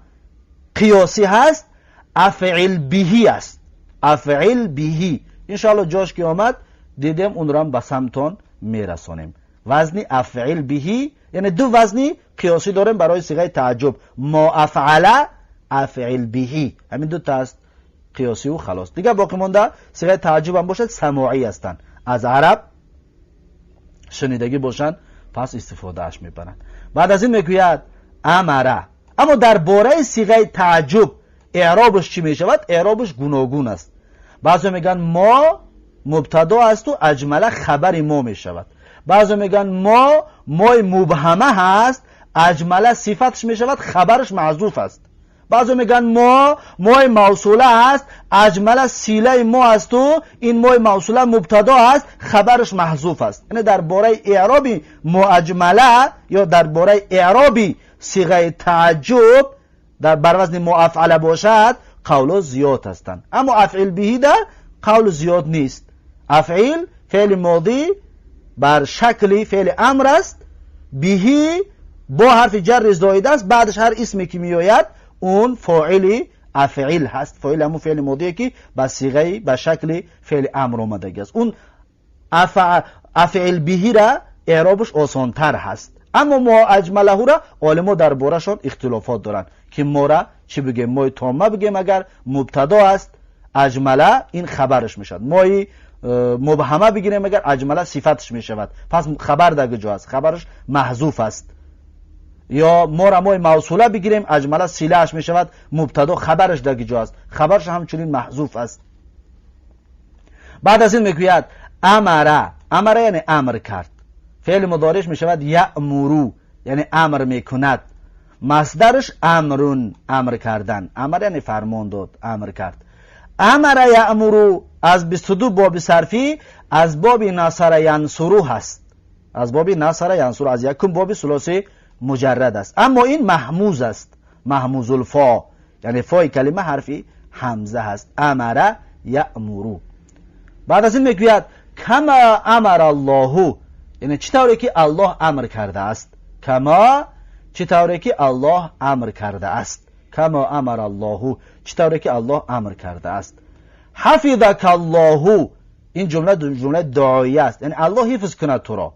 қиёсӣ ҳаст, афъил биҳӣ аст, афъил биҳӣ. Иншоалло, ҷош ки омад дидем, онро ба самтон мерасонем. Вазни афъил биҳӣ, яъне ду вазни қиёсӣ дорем барои сиғаи тааҷҷуб: мо афъала, афъил биҳӣ. Ҳамин дута аст қиёсиву халос. Дигар боқӣ монда сиғаи тааҷҷуб ҳам бошад, самоӣ ҳастанд, аз араб шунидагӣ бошанд, пас истифодааш мебаранд. Баъд аз ин мегӯяд амара. Аммо дар бораи сиғаи тааҷҷуб эъробаш чӣ мешавад? Эъробаш гуногун аст. Баъзео мегӯянд, мо мубтадо асту аҷмала хабари мо мешавад. Баъзео мегӯянд, мо мои мубҳама ҳаст, аҷмала сифаташ мешавад, хабараш маҳзуф аст. Баъзео мегӯянд, мо мои мавсула ҳаст, аҷмала силаи мо асту ин мои мавсула мубтадо ҳаст, хабараш маҳзуф аст. Яъне дар бораи эъроби мо аҷмала ё дар бораи эъроби сиғаи тааҷҷуб дар бар вазни мо афъала бошад, қавло зиёд ҳастанд. Аммо афъил биҳида қавл зиёд нест. Афъил феъли модӣ бар шакли феъли амр аст, биҳӣ бо ҳарфи ҷарри зоида аст, баъдаш ҳар исме ки меояд, он фоили афъил ҳаст, фоили ҳамун феъли модие, ки ба сиғаи ба шакли феъли амр омадагӣ аст. Он афъил биҳира эъробаш осонтар ҳаст. Аммо мо аҷмалаҳура олимо дар борашон ихтилофот доранд, ки мора чӣ бигем? Мои томма бигем агар, мубтадо аст, аҷмала ин хабараш мешавад. Мои мубҳама бигирем агар, аҷмала сифаташ мешавад, пас хабар дар куҷо аст? Хабараш маҳзуф аст. Ё мора мои мавсула бигирем, аҷмала силааш мешавад, мубтадо, хабараш дар куҷо аст? Хабараш ҳамчунин маҳзуф аст. Баъд аз ин мегӯяд амара. Амара яъне амр кард. Феъли мудориш мешавад яъмуру, яъне амр мекунад. Масдараш амрун, амр кардан. Амр яъне фармон дод, амр кард. Амара яъмуру аз 22 боби сарфӣ аз боби насара янсуру ҳаст, аз боби насара янсуру, аз якум боби сулоси муҷаррад аст. Аммо ин маҳмуз аст, маҳмузулфо, яъне фои калима ҳарфи ҳамза ҳаст. Амара яъмуру. Баъд аз ин мегӯяд кама амара аллоҳу, яъне чӣ тавре ки Аллоҳ амр кардааст. Кама, чӣ тавре ки Аллоҳ амр кардааст. Кама амара аллоҳу, чӣ тавре ки Аллоҳ амр кардааст. Ҳафизака аллоҳу, ин ҷумла ҷумлаи дуоия аст, яъне Аллоҳ ҳифз кунад туро.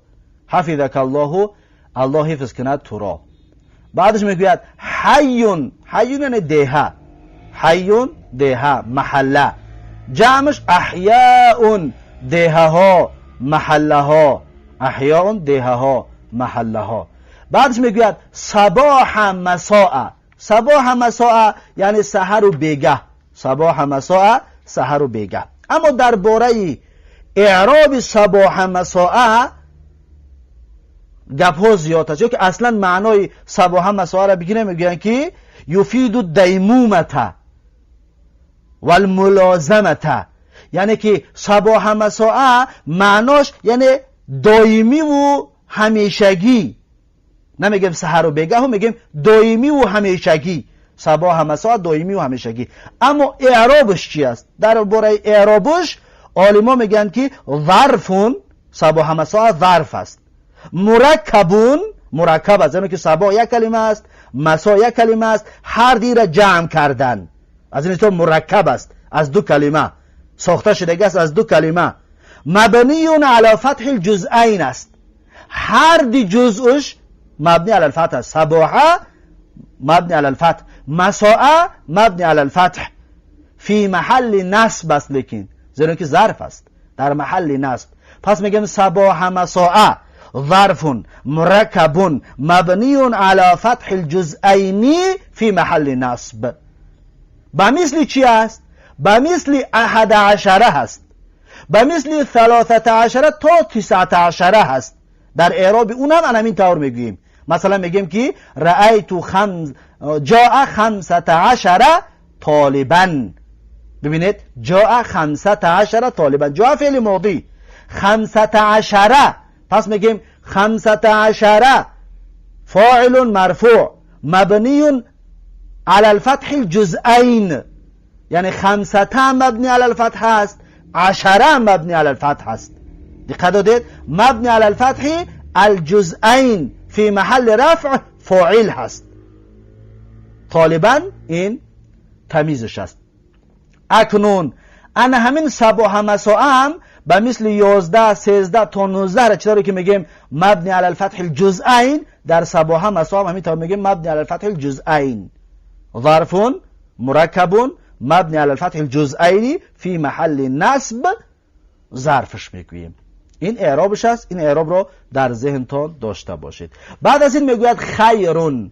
Ҳафизака аллоҳу, Аллоҳ ҳифз кунад туро. Баъдаш мегӯяд ҳайюн. Ҳайюн яъне деҳа, ҳайюн деҳа, маҳалла. Ҷамъш аҳяун, деҳаҳо, маҳаллаҳо. Аҳяун, деҳаҳо, маҳаллаҳо. Баъдаш мегӯяд сабоҳа масоа. Сабоҳа масоа яъне саҳару бегаҳ. Сабоҳа масоа саҳару бегаҳ. Аммо дар бораи эъроби сабоҳа масоа гапҳо зиёд аст, ё ки аслан маънои сабоҳа масоаро бигирем, мегӯянд ки юфиду даймумата валмулозамата, яъне ки сабоҳа масоа маънош яъне доимиву ҳамешагӣ. Намегем саҳару бегаҳу, мегем доимиву ҳамешагӣ. Сабоҳа масоа доимиву ҳамешагӣ. Аммо эъробаш чи аст? Дар бораи эъробаш олимо мегӯянд ки зарфун, сабоҳа масоа зарф аст, мураккабун, мураккаб аст, яъне ки сабоҳ як калима аст, масо як калима аст, ҳар дира ҷамъ кардан, аз ин ҳисоб мураккаб аст, аз ду калима сохта шудагӣ аст, аз ду калима. Мабниюн ала фатҳи лҷузъайн аст, ҳар ди ҷузъуш мабни ала лфатҳ аст. Сабоҳа мабни ала лфатҳ, масоа мабни ала лфатҳ, фи маҳалли насб аст, лекин зеро ки зарф аст дар маҳалли насб. Пас мегӯем сабоҳа масоа ظرف مركب مبني على فتح الجزئين في محل نصب. به مثل چی است؟ به مثل احد عشره هست، به مثل ثلاثة عشره تا تسعة عشره هست. در اعراب اونم همین طور میگوییم. مثلا میگیم که رأیت خمس جاء خمسة عشر طالبا. ببینید جاء خمسة عشر طالبا، جاء فعل ماضی، خمسة عشره، پس میگیم خمسة عشره فاعل مرفوع مبنی على الفتح الجزئین، یعنی خمسة مبنی علی الفتح است، عشره مبنی علی الفتح است. دقت دادید؟ مبنی علی الفتح الجزئین فی محل رفع فاعل هست. طالبا این تمیزش است. اکنون انا همین صباح مساء هم به مثل 11 13 تا 19 را چطوری که میگیم مبنی علی الفتح الجزئین، در صباح مساء هم همین طور میگیم مبنی علی الفتح الجزئین، ظرف مرکب مبنی علی الفتح الجزئین فی محل نصب ظرفش میگوییم. این اعرابش است. این اعراب رو در ذهنتان داشته باشید. بعد از این میگوید خیرون.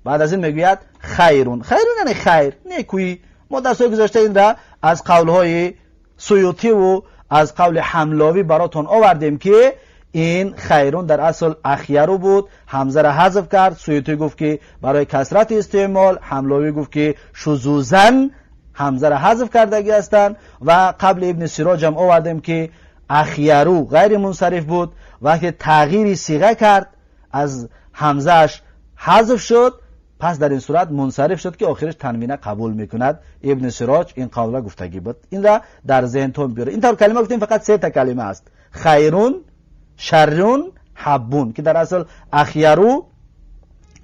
بعد از این میگوید خیرون. خیرون یعنی خیر، نیکویی. ما در سال گذشته این را از قولهای سیوطی و از قول حملاوی براتون آوردیم که این خیرون در اصل اخیرو بود، همزه را حذف کرد. سیوطی گفت که برای کثرت استعمال، حملاوی گفت که شذوذا همزه را حذف کردگی هستند. و قبل ابن سراج هم آوردیم که اخیرو غیر منصرف بود، وقتی تغییر صیغه کرد از همزهش حذف شد، پس در این صورت منصرف شد که آخرش تنوینه قبول میکند. ابن سراج این قول را گفتگی بود. این را در ذهنتون بیارید. این طور کلمه گفتیم فقط سه تا کلمه است: خیرون، شرون، حبون، که در اصل اخیرو،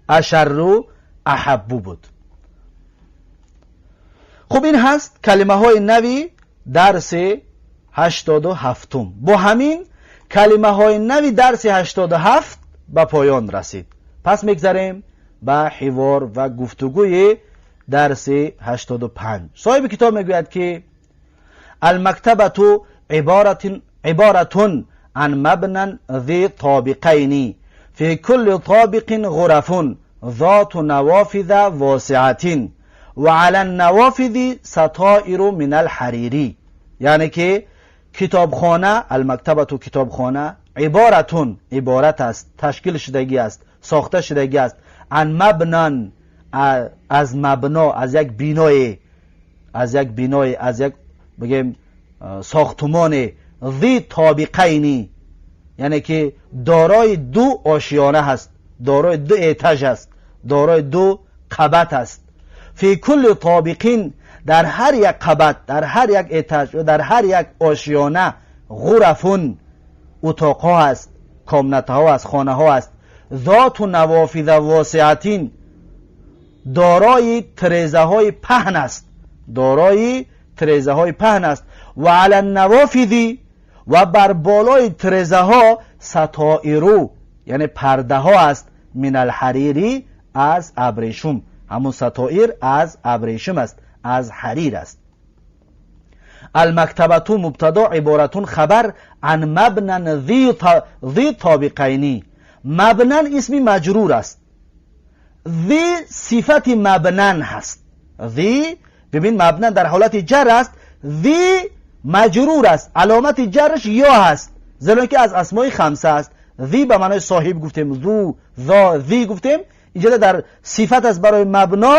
اشرو، احبو بود. خب این هست کلمه های نوی درس 87. با همین کلمه های نوی درس 87 به پایان رسید. پس میگذریم به حوار و گفتگوی درس 85. صاحب کتاب میگوید که المکتبة عبارة عن مبنى ذي طابقين في كل طابق غرف ذات نوافذ واسعة وعلى النوافذ ستائر من الحرير. یعنی که کتابخانه، المکتبة کتابخانه، عبارة عبارت است، تشکیل شدگی است، ساخته شدگی است، عن مبنى از مبنا، از یک بینای، از یک بینای، از یک بگیم ساختمان، ذی طابقین، یعنی که دارای دو آشیانه هست، دارای دو этаж است، دارای دو قبط است. فی کل طابق، در هر یک قبط، در هر یک этаж و در هر یک آشیانه، غرف اتاقها هست، комната ها است، خانه ها است، ذات نوافذ واسعة، دارای ترеза های پهن است، دارای ترеза های پهن است. و علی النوافذ، و بر بالای ترеза ها، ستائر، یعنی پرده ها است، من الحریر، از ابریشم. همون ستائر از ابریشم است، از حریر است. المکتبة مبتدا، عبارة خبر، عن مبنى ذی طابقین. مبنى اسم مجرور است، ذی صفت مبنى هست، ذی ببین مبنا در حالت جر است، ذی مجرور است، علامت جرش یا هست، زیرا که از اسمای خمسه است. ذی به معنای صاحب گفتیم، ذو، ذا، ذی گفتیم. اینجا در صفت است برای مبنا،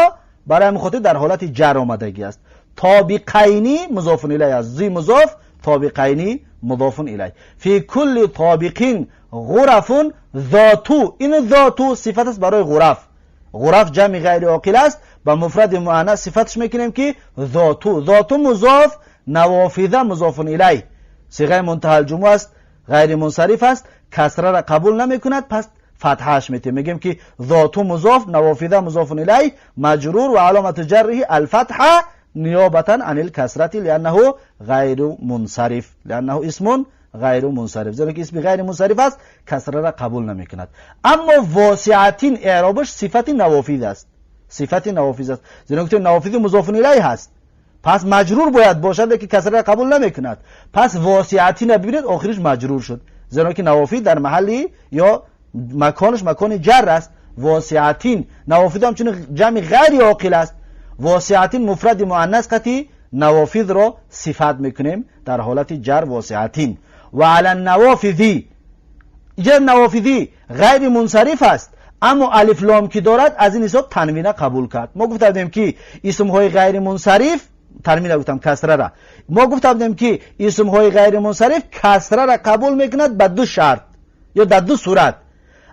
برای همین خاطر در حالت جر آمدگی است. طابقینی مضاف الیه است، ذی مضاف، طابقینی مضاف الیه. فی کل طابق غرف ذاتو، این ذاتو صفت است برای غرف. غرف جمع غیر عاقل است، با مفرد مؤنث صفتش میکنیم که ذاتو، ذاتو مضاف، نوافذ مضاف الیه، صیغه منتهی الجموع است، غیر منصرف است، کسره را قبول نمیکند، پس فتحش میتیم، میگیم که ذاتو مضاف، نوافذ مضاف الیه، مجرور و علامت جره الفتحه نیابتا عن الکسرة لانه غیر منصرف، لانه اسم غیر منصرف، زیرا که اسم غیر منصرف است، کسره را قبول نمیکند. اما واسعتین اعرابش صفت نوافذ است، صفت نوافذ است، زیرا که نوافذ مضاف الیه هست، پس مجرور باید باشد که کسره را قبول نمیکند. پس واسعتین ببینید آخرش مجرور شد، زیرا که نوافذ در محلی یا مکانش مکان جر است. واسعتین نوافذ همچنین جمع غیر عاقل است. واسعتین مفرد مؤنث قطعی نوافذ را صفت میکنیم در حالت جر واسعتین. و علی النوافذ، اینجا نوافذی غیر منصرف است، اما الف لام که دارد از این حساب تنوین قبول کرد. ما گفته بودیم که اسم های غیر منصرف تنوین گفتم کسره را، ما گفته بودیم که اسم های غیر منصرف کسره را قبول میکند به دو شرط یا در دو صورت.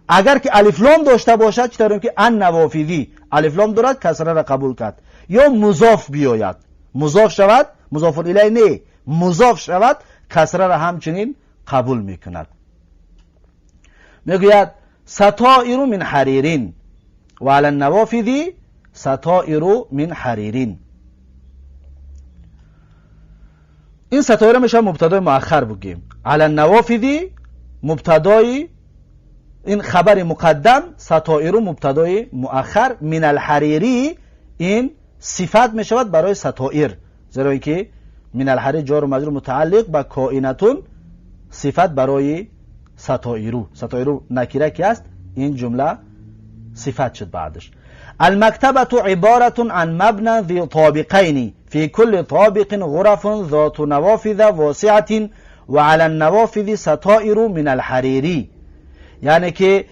اگر که الف لام داشته باشد، چطوریم که ان نوافذی الف لام دارد، کسره را قبول کرد، یا مضاف بیاید، مضاف شود، مضاف الیه نه، مضاف شود، کسره را همچنین قبول میکند. میگوید ستائر من حریرین و علی النوافذ ستائر من حریرین. این ستائر میشه مبتدای مؤخر بگیم. علی النوافذ مبتدای، این خبر مقدم، ستائر مبتدای مؤخر، من الحریری این صفت میشود برای ستائر، زیرا اینکه من الحریر جار و مجرور متعلق به کائنتون، صفت برای ستائرو، ستائرو نکره که است، این جمله صفت شد بعدش. المكتبة عبارة عن مبنى ذي طابقين في كل طابق غرف ذات نوافذ واسعة وعلى النوافذ ستائر من الحریری. یعنی که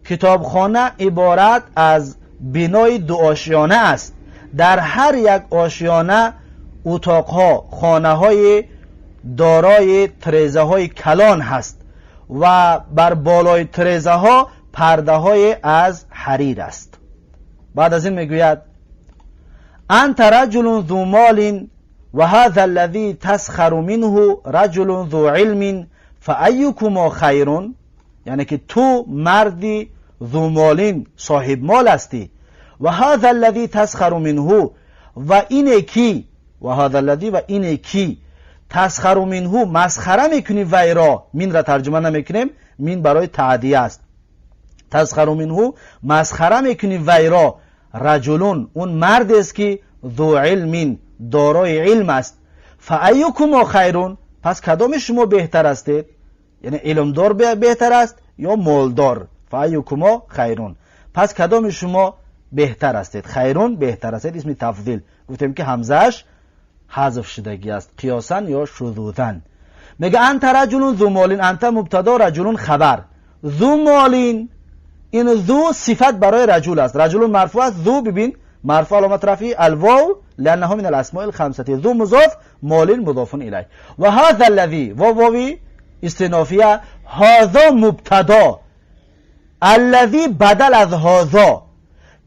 کتابخانه عبارت از بنای دو آشیانه است، در هر یک آشیانه اتاقها، خانه های دارای ترزه های کلان هست و بر بالای ترزه ها پرده های از حریر است. بعد از این میگوید انت رجل ذو مال و هذا الذي تسخر منه رجل ذو علم فایکما خیر. یعنی که تو مردی ذو مالین، صاحب مال هستی، و هذا الذي تسخر منه و اینه کی، و هذا الذي و اینه کی تسخر منه مسخره میکنی ویرا، من را ترجمه نمیکنیم، من برای تعدیه است. تسخر منه مسخره میکنی ویرا، رجلون اون مرد است که ذو علم دارای علم است، فایکما خیرون پس کدام شما بهتر هستید؟ یعنی علمدار بهتر است یا مالدار؟ فایکما خیرون پس کدام شما بهتر هستید؟ خیرون بهتر هستید، اسم تفضیل گفتیم که همزهش حذف شدگی است قیاسا یا شذوذا. میگه انت رجل ذو مالین، انت مبتدا، رجل خبر، ذو مالین این ذو صفت برای رجل است، رجل مرفوع است، ذو ببین مرفوع علامت رفعی الواو لانه من الاسماء الخمسه، ذو مضاف، مال مضاف الیه، و هذا الذي و واوی استئنافیه، هذا مبتدا، الذي بدل از هذا،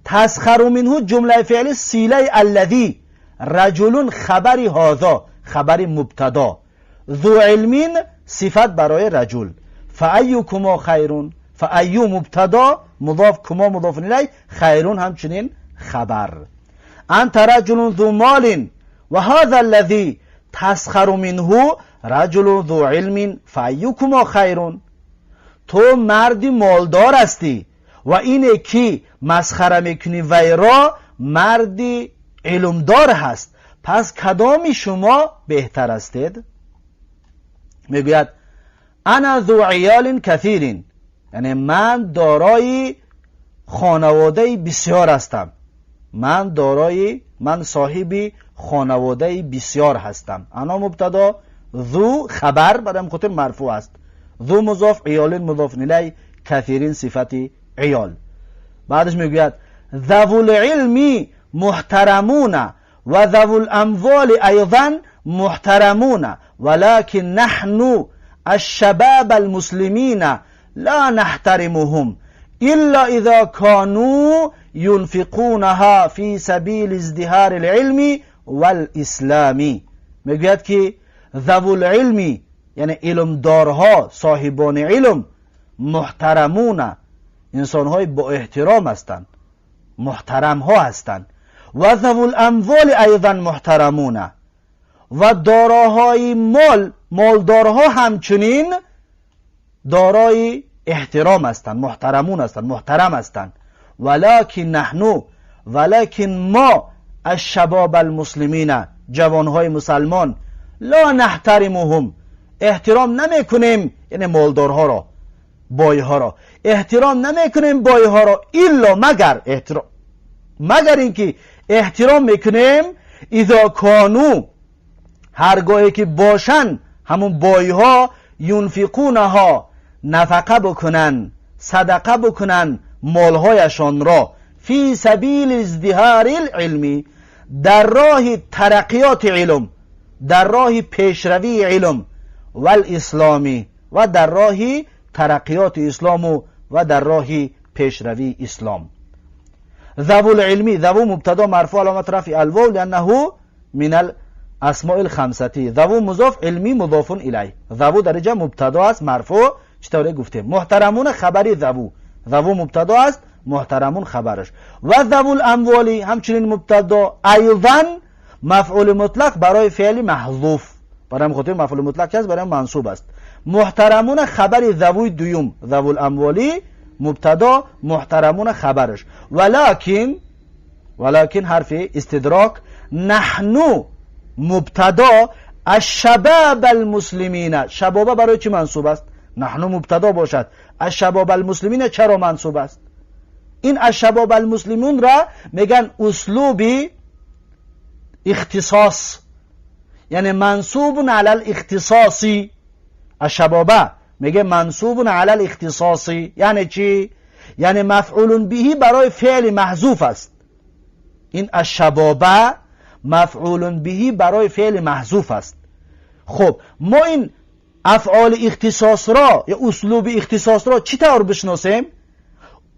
تسخر منه جمله فعلی صله الذي، رجل خبر هذا خبر مبتدا، ذو علم صفت برای رجل، فایکما خیرون فایو مبتدا مضاف کما مضاف الیه، خیرون همچنین خبر. انت رجل ذو مال و هذا الذي تسخر منه رجل ذو علم فایکما خیرون. تو مردی مالدار هستی و اینه که مسخره میکنی ویرا مردی علمدار هست، پس کدامی شما بهتر هستید؟ میگوید انا ذو عیال کثیر، یعنی من دارای خانواده بسیار هستم. Ман дорои, ман соҳиби хонаводаи бисёр ҳастам. Ана мубтадо, ذو خبر، برای خاطر مرفوع است. ذو مضاف، عیال مضاف الیه، کثیرین صفت عیال. بعدش میگوید ذو العلم محترمون و ذو الاموال ایضا محترمون ولكن نحن الشباب المسلمین لا نحترمهم الا اذا كانوا ينفقونها في سبیل ازدهار العلم والاسلام. میگوید که ذو العلم یعنی علمدارها، صاحبان علم، محترمون انسانهای با احترام هستند، محترم ها هستند. و ذو الاموال ایضا محترمون، و داراهای مال، مالدارها همچنین دارای احترام هستند، محترمون هستند، محترم هستند. ولکن نحن، ولکن ما، الشباب المسلمین، جوانهای مسلمان، لا نحترمهم، احترام نمیکنیم، یعنی مالدارها را، بایها را احترام نمیکنیم، بایها را، الا مگر احترام، مگر اینکه احترام میکنیم اذا کانو، هرگاهی که باشن همون بایها، ینفقونها، نفقه بکنن، صدقه بکنن مالهایشان را، فی سبیل ازدهار العلمی، در راه ترقیات علم، در راه پیشروی علم، و الاسلامی، و در راه ترقیات اسلام و در راه پیشروی اسلام. ذو العلمی، ذو مبتدا مرفوع، علامت رفع الواو لانه من الاسماء الخمسه، ذو مضاف، علمی مضاف الیه. ذو در اینجا مبتدا است، مرفوع، چطوری گفتیم. محترمون خبری ذو، ذو مبتدا است، محترمون خبرش. و ذو الاموالی همچنین مبتدا، ایضا مفعول مطلق برای فعل محذوف، برای خاطر مفعول مطلق است، برای منصوب است. محترمون خبر ذوی دوم، ذو الاموالی مبتدا، محترمون خبرش. ولکن، ولکن حرف استدراک، نحن مبتدا، الشباب المسلمین. شبابه برای چی منصوب است؟ نحن مبتدا باشد، الشباب المسلمین چرا منصوب است؟ این الشباب المسلمون را میگن اسلوب اختصاص، یعنی منصوب علی الاختصاصی. الشبابه میگه منصوب علی الاختصاصی، یعنی چی؟ یعنی مفعول به برای فعل محذوف است. این الشبابه مفعول به برای فعل محذوف است. خب ما این افعال اختصاص را یا اسلوب اختصاص را چی طور بشناسیم؟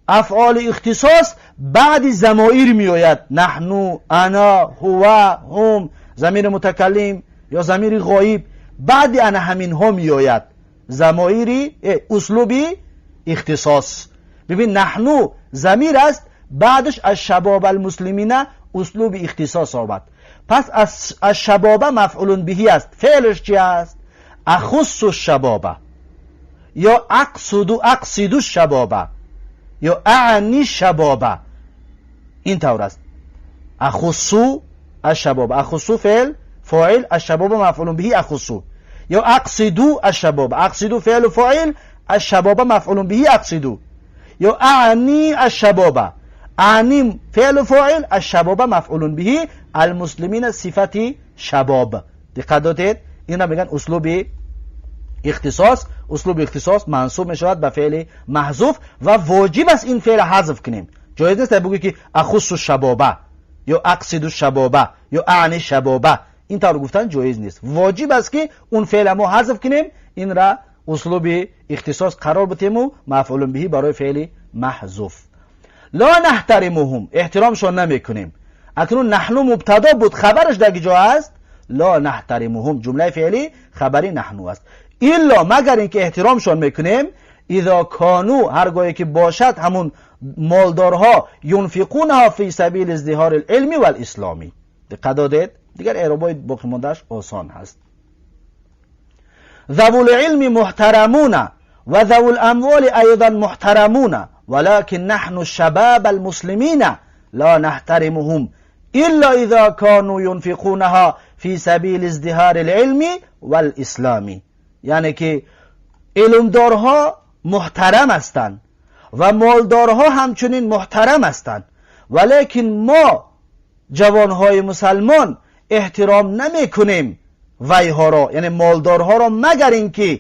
افعال اختصاص بعد ضمایر میآید، نحن، انا، هو، هم، ضمیر متکلم یا ضمیر غایب، بعد انا همین ها میآید ضمایری اسلوبی اختصاص. ببین، نحن ضمیر است، بعدش الشباب المسلمین اسلوب اختصاص آمد. پس الشباب مفعول به است. فعلش چی است؟ اخص الشباب یا اقصد، اقصد الشباب یا اعنی الشباب، این طور است. اخص الشباب، اخص فعل فاعل، الشباب مفعول به اخص، یا اقصد الشباب، اقصد فعل فاعل، الشباب مفعول به اقصد، یا اعنی الشباب، اعنی فعل فاعل، الشباب مفعول به، المسلمین صفت شباب. دقت دادید؟ این را میگن اسلوب اختصاص. اسلوب اختصاص منصوب میشود به فعل محذوف و واجب است این فعل حذف کنیم. جایز نیست بگویی که اخص الشبابه یا اقصد الشبابه یا اعنی الشبابه، این طور گفتن جایز نیست. واجب است که اون فعل ما حذف کنیم، این را اسلوب اختصاص قرار بدیم و مفعول به برای فعل محذوف. لا نحترمهم، احترامشان نمیکنیم. اکنون نحن مبتدا بود، خبرش در کجا است؟ لا نحترمهم جمله فعلی خبری نحن است. الا، مگر اینکه احترامشان میکنیم، اذا کانو، هرگاهی که باشد همون مالدارها، ینفقونها فی سبیل ازدهار العلم والاسلامی. دقت دادید؟ دیگر اعرابای باقی ماندهش آسان هست. ذو العلم محترمون و ذو الاموال ایضا محترمون ولكن نحن الشباب المسلمين لا نحترمهم الا اذا كانوا ينفقونها في سبيل ازدهار العلم والاسلام. یعنی که علمدارها محترم هستند و مالدارها همچنین محترم هستند، Валекин мо ҷавонҳои мусалмон эҳтиром намекунем вайҳоро, яъне молдорҳоро, магар ин ки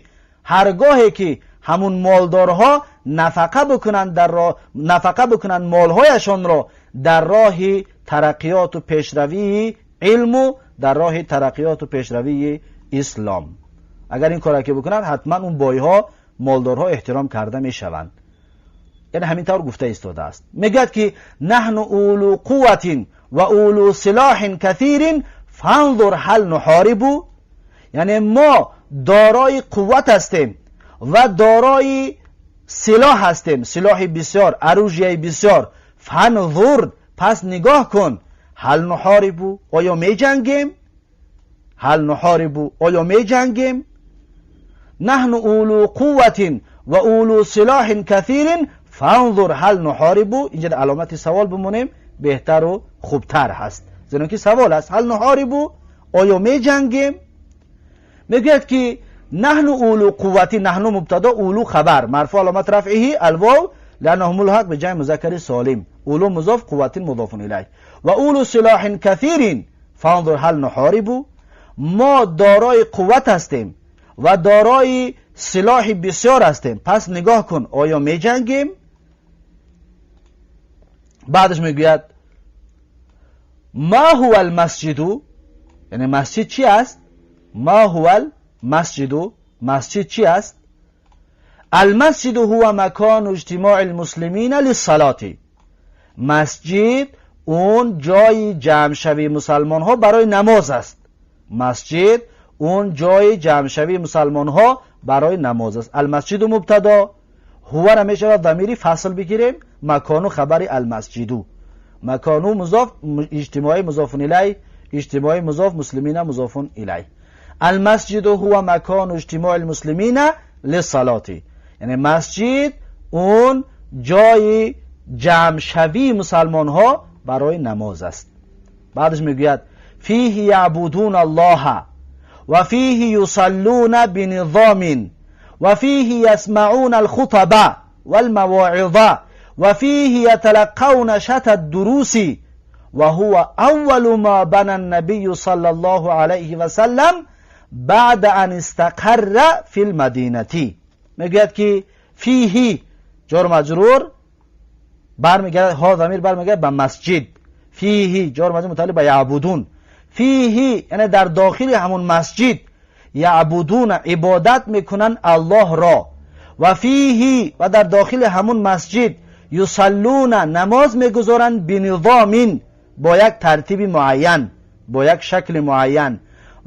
ҳаргоҳе ки ҳамун молдорҳо нафақа бикунанд дар роҳ, нафақа бикунанд молҳояшонро дар роҳи тараққиёту пешравии илму дар роҳи тараққиёту пешравии ислом. Агар ин корро ки бикунанд, ҳатман он бойҳо, молдорҳо эҳтиром карда мешаванд. Яъне ҳамин тавр гуфта истодааст. Мегӯяд ки наҳну улу қувватин ва улу силоҳин касирин фанзур ҳал нуҳорибу, яъне мо дорои қувват ҳастем ва дорои силоҳ ҳастем, силоҳи бисёр, оружияи бисёр. Фанзур, пас нигоҳ кун, ҳал нуҳорибу, оё меҷангем? Ҳал нуҳорибу, оё меҷангем? Наҳну улу қувватин ва улу силоҳин касирин фанзур ҳал нуҳорибу. Инҷа аломати савол бимонем беҳтару хубтар ҳаст, зеро ки савол аст. Ҳал нуҳорибу, оё меҷангем? Мегӯяд ки наҳну улу қуввати, наҳну мубтадо, улу хабар, марфу аломат рафъиҳи алвов лианнаҳу мулҳақ биҷамъи музаккари солим, улу музоф, қувватин музофун илайҳ, ва улу силоҳин касирин фанзур ҳал нуҳорибу. Мо дорои қувват ҳастем ва дорои силоҳи бисёр ҳастем, пас нигоҳ кун, оё меҷангем? Баъдаш мегӯяд ма ҳува алмасҷиду, яъне масҷид чи аст? Ма ҳува алмасҷиду, масҷид чи аст? Алмасҷиду ҳува макону иҷтимои лмуслимина лиссалоти, масҷид он ҷои ҷамъшавии мусалмонҳо барои намоз аст. Масҷид он ҷои ҷамъшавии мусалмонҳо барои намоз аст. Алмасҷиду мубтадо, ҳувара мешавад дамири фасл бигирем, макону хабари алмасҷиду, макону музоф, иҷтимоӣ музофун илай, иҷтимоӣ музоф, муслимина музофун илай. Алмасҷиду ҳува макону иҷтимои лмуслимина лиссалоти, яъне масҷид он ҷои ҷамъшавии мусалмонҳо барои намоз аст. Баъдаш мегӯяд фиҳи яъбудуна аллоҳа ва фиҳи юсаллуна бинизомин ва фиҳи ясмаъуна алхутаба валмавоиза ва фиҳи яталаққавна шата ддуруси ва ҳува аввалу ма бана ннабию саллаллоҳу алайҳи васаллам баъда ан истақарра фи лмадинати. Мегӯяд ки фиҳи ҷор маҷрур бармегардад, ҳо замир бармегардад ба масҷид. Фиҳи ҷор маҷрур мутааллиқ ба яъбудун, фиҳи яъне дар дохили ҳамун масҷид, яъбудуна ибодат мекунанд аллоҳро, ва фиҳи ва дар дохили ҳамун масҷид, юсаллуна намоз мегузоранд, бинизомин бо як тартиби муайян, бо як шакли муайян,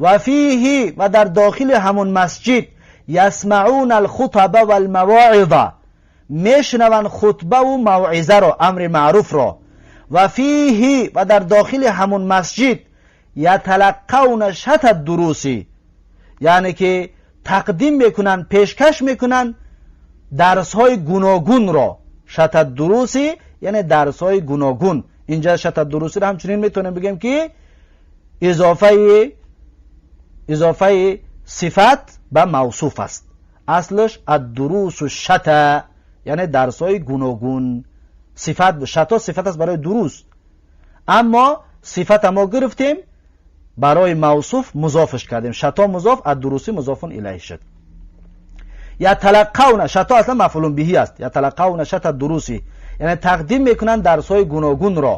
ва фиҳи ва дар дохили ҳамун масҷид, ясмаъуна алхутаба валмавоиза мешунаванд хутбаву мавъизаро, амри маъруфро, ва фиҳи ва дар дохили ҳамун масҷид, яталаққавна шата дуруси, яъне ки тақдим мекунанд, пешкаш мекунанд дарсҳои гуногунро. Шата дуруси яъне дарсҳои гуногун. Инҷа шата дурусиро ҳамчунин метавонем бигӯем ки изофаи сифат ба мавсуф аст. Аслаш аддурусу шата, яъне дарсҳои гуногун. Сифат шато сифат аст барои дурус, аммо сифата мо гирифтем, барои мавсуф музофаш кардем. Шато музоф, аддуруси музофун илайҳ шуд. Яталаққавна шато аслан мафъулун биҳи аст. Яталаққавна шата дуруси яъне тақдим мекунанд дарсҳои гуногунро.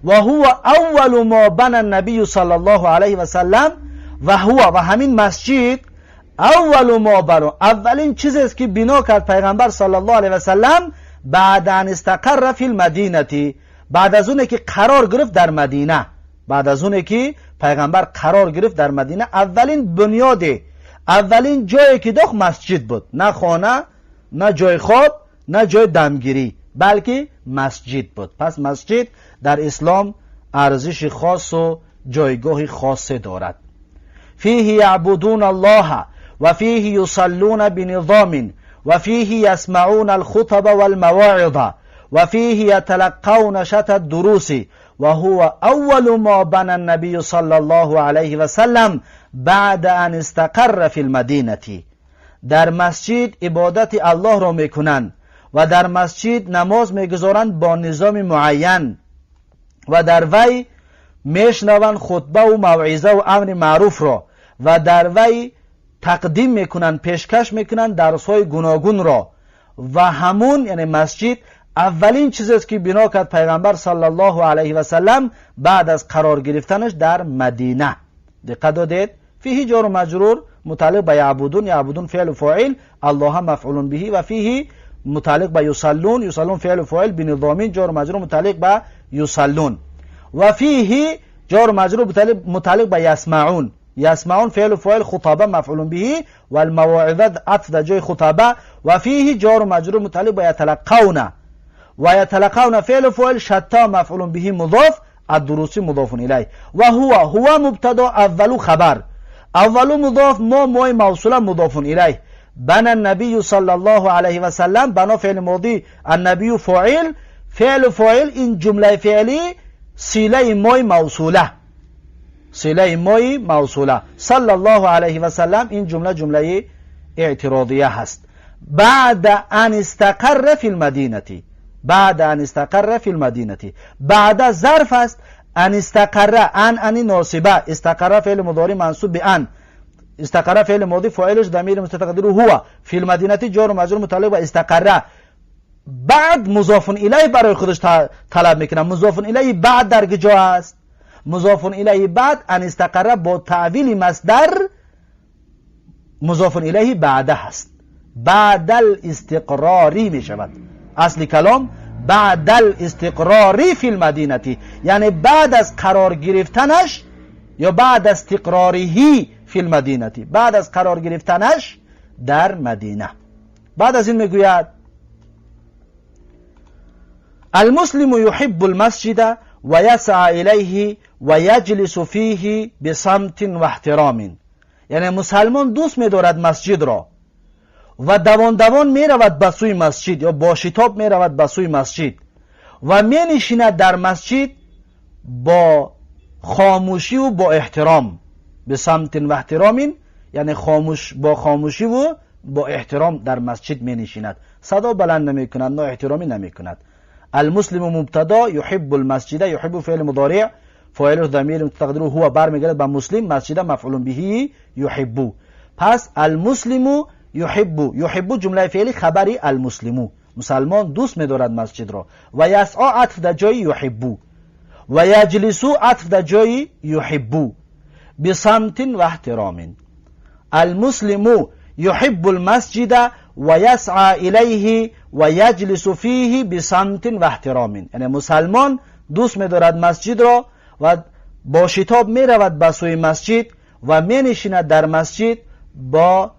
Ва ҳува аввалу мо бана набию саллаллоҳу алайҳи васаллам, ва ҳува ва ҳамин масҷид, аввалу мо бано аввалин чизест ки бино кард пайғамбар саллаллоҳу алайҳи васаллам, баъда ан истақарра фи лмадинати, баъд аз оне ки қарор гирифт дар Мадина. Баъд аз оне ки пайғамбар қарор гирифт дар Мадина, аввалин бунёде, аввалин ҷое ки дохт масҷид буд. На хона, на ҷои хоб, на ҷои дамгирӣ, балки масҷид буд. Пас масҷид дар ислом арзиши хосу ҷойгоҳи хосе дорад. Фиҳи яъбудуна аллоҳа ва фиҳи юсаллуна бинизомин ва фиҳи ясмаъуна алхутаба валмавоиза ва фиҳи яталаққавна шата дуруси ва ҳува аввалу мо бана набию саллаллоҳу алайҳи васаллам баъда ан истақарра фи лмадинати. Дар масҷид ибодати аллоҳро мекунанд ва дар масҷид намоз мегузоранд бо низоми муайян. و در وی میشنوند خطبه و موعظه و امر معروف را و در وی تقدیم میکنند، پیشکش میکنند درس‌های گوناگون را. و همون یعنی مسجد اولین چیزی است که بنا کرد پیغمبر صلی الله علیه و سلم بعد از قرار گرفتنش در مدینه. دقت دادید؟ فیه جار و مجرور متعلق به یعبدون، یعبدون فعل و فاعل، الله مفعول به، و فیه متعلق به یصلون، یصلون فعل و فاعل بنظام جار و مجرور متعلق به یصلون، و فیه جار و مجرور متعلق به یسمعون، یسمعون فعل و فاعل خطابه مفعول به و المواعظه عطف در جای خطابه، و فیه جار و مجرور متعلق به یتلقون و یتلقون فعل و فاعل شتا مفعول به مضاف الدروسی مضاف الیه، و هو هو مبتدا اول خبر، اول مضاف ما مای موصوله مضاف الیه. بنا النبی صلی الله علیه و سلم، بنا فعل ماضی، النبی فاعل، فعل فاعل، این جمله فعلی صله مای موصوله، صله مای موصوله صلی الله علیه و سلم، این جمله جمله اعتراضیه هست. بعد ان استقر فی المدینه، بعد ان استقر فی المدینه، بعد ظرف است، ان استقر، ان ان ناصبه، استقر فعل مضارع منصوب به ان، استقر فعل ماضی فاعلش ضمیر مستتر هو، فی المدینه جار و مجرور متعلق به استقر، بعد مضاف الیه برای خودش طلب میکنه. مضاف الیه بعد در کجا است؟ مضاف الیه بعد ان استقر با تعویل مصدر مضاف الیه بعده هست، بعد الاستقراری میشود. اصل کلام بعد الاستقراری فی المدینه، یعنی بعد از قرار گرفتنش یا بعد از استقراره فی المدینه، بعد از قرار گرفتنش در مدینه. بعد از این میگوید المسلم يحب المسجد و یسعى الیه و یجلس فیه بصمت و احترام، یعنی مسلمان دوست می‌دارد مسجد را و دوان دوان می‌رود به سوی مسجد یا با شتاب می‌رود به سوی مسجد و می‌نشیند در مسجد با خاموشی و با احترام، بصمت و احترام، یعنی خاموش، با خاموشی و با احترام در مسجد می‌نشیند، صدا بلند نمی‌کند، نه احترامی نمی‌کند. المسلم مبتدا، يحب المسجد، يحب فعل مضارع فاعله ضمیر متقدر هو برمیگرده به مسلم، مسجد مفعول به يحب. پس المسلم يحب، يحب جمله فعلی خبری المسلم، مسلمان دوست می‌دارد مسجد را، و یسعى عطف در جای يحب و یجلس عطف در جای يحب بصمت و احترام. المسلم يحب المسجد و یسعى الیه و یجلس فیه بصمت و احترام، یعنی مسلمان دوست می‌دارد مسجد را و با شتاب می‌رود به سوی مسجد و می‌نشیند در مسجد با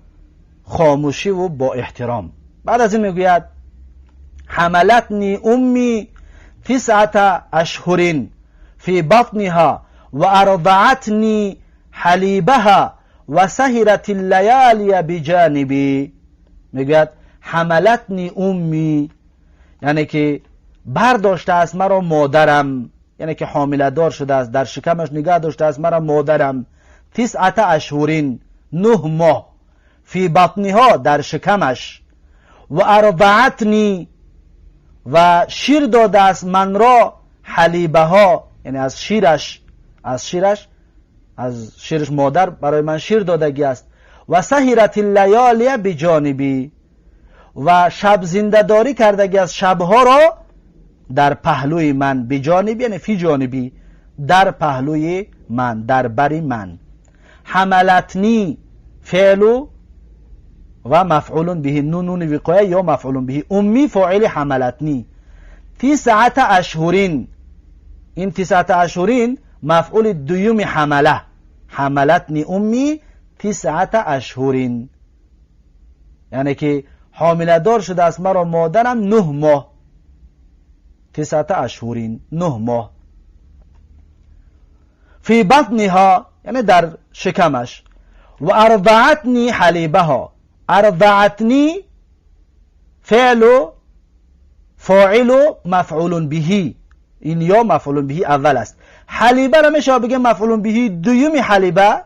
خاموشی و با احترام. بعد از این میگوید حملتنی امی 9 اشهر فی بطنها و ارضعتنی حلیبها و سهرت اللیالی بجانبی. میگوید حملتنی امی، یعنی که برداشته است مرا مادرم، یعنی که حامله دار شده است، در شکمش نگه داشته است مرا مادرم، 9 اشهر، 9 ماه، فی بطنها در شکمش، و ارضعتنی و شیر داده است من را، حلیبها یعنی از شیرش، از شیرش، از شیرش مادر برای من شیر دادگی است، و سهرت اللیالی بجانبی و شب زنده داری کردگی از شبها را در پهلوی من، بجانبی یعنی فی جانبی، در پهلوی من، در بر من. حملتنی فعل و مفعول به، نون نون وقایه یا مفعول به، امی فاعل حملتنی. 9 اشهر، این 9 اشهر مفعول دوم حمله، حملتنی امی 9 اشهر، یعنی که حامله دار شده است مرا مادرم 9 ماه، 9 اشهر 9 ماه. فی بطنها یعنی در شکمش، و ارضعتنی حلیبها، ارضعتنی فعل فاعل مفعول به، این یا مفعول به اول است. حلیبه را میشه بگیم مفعول به دوم حلیبه،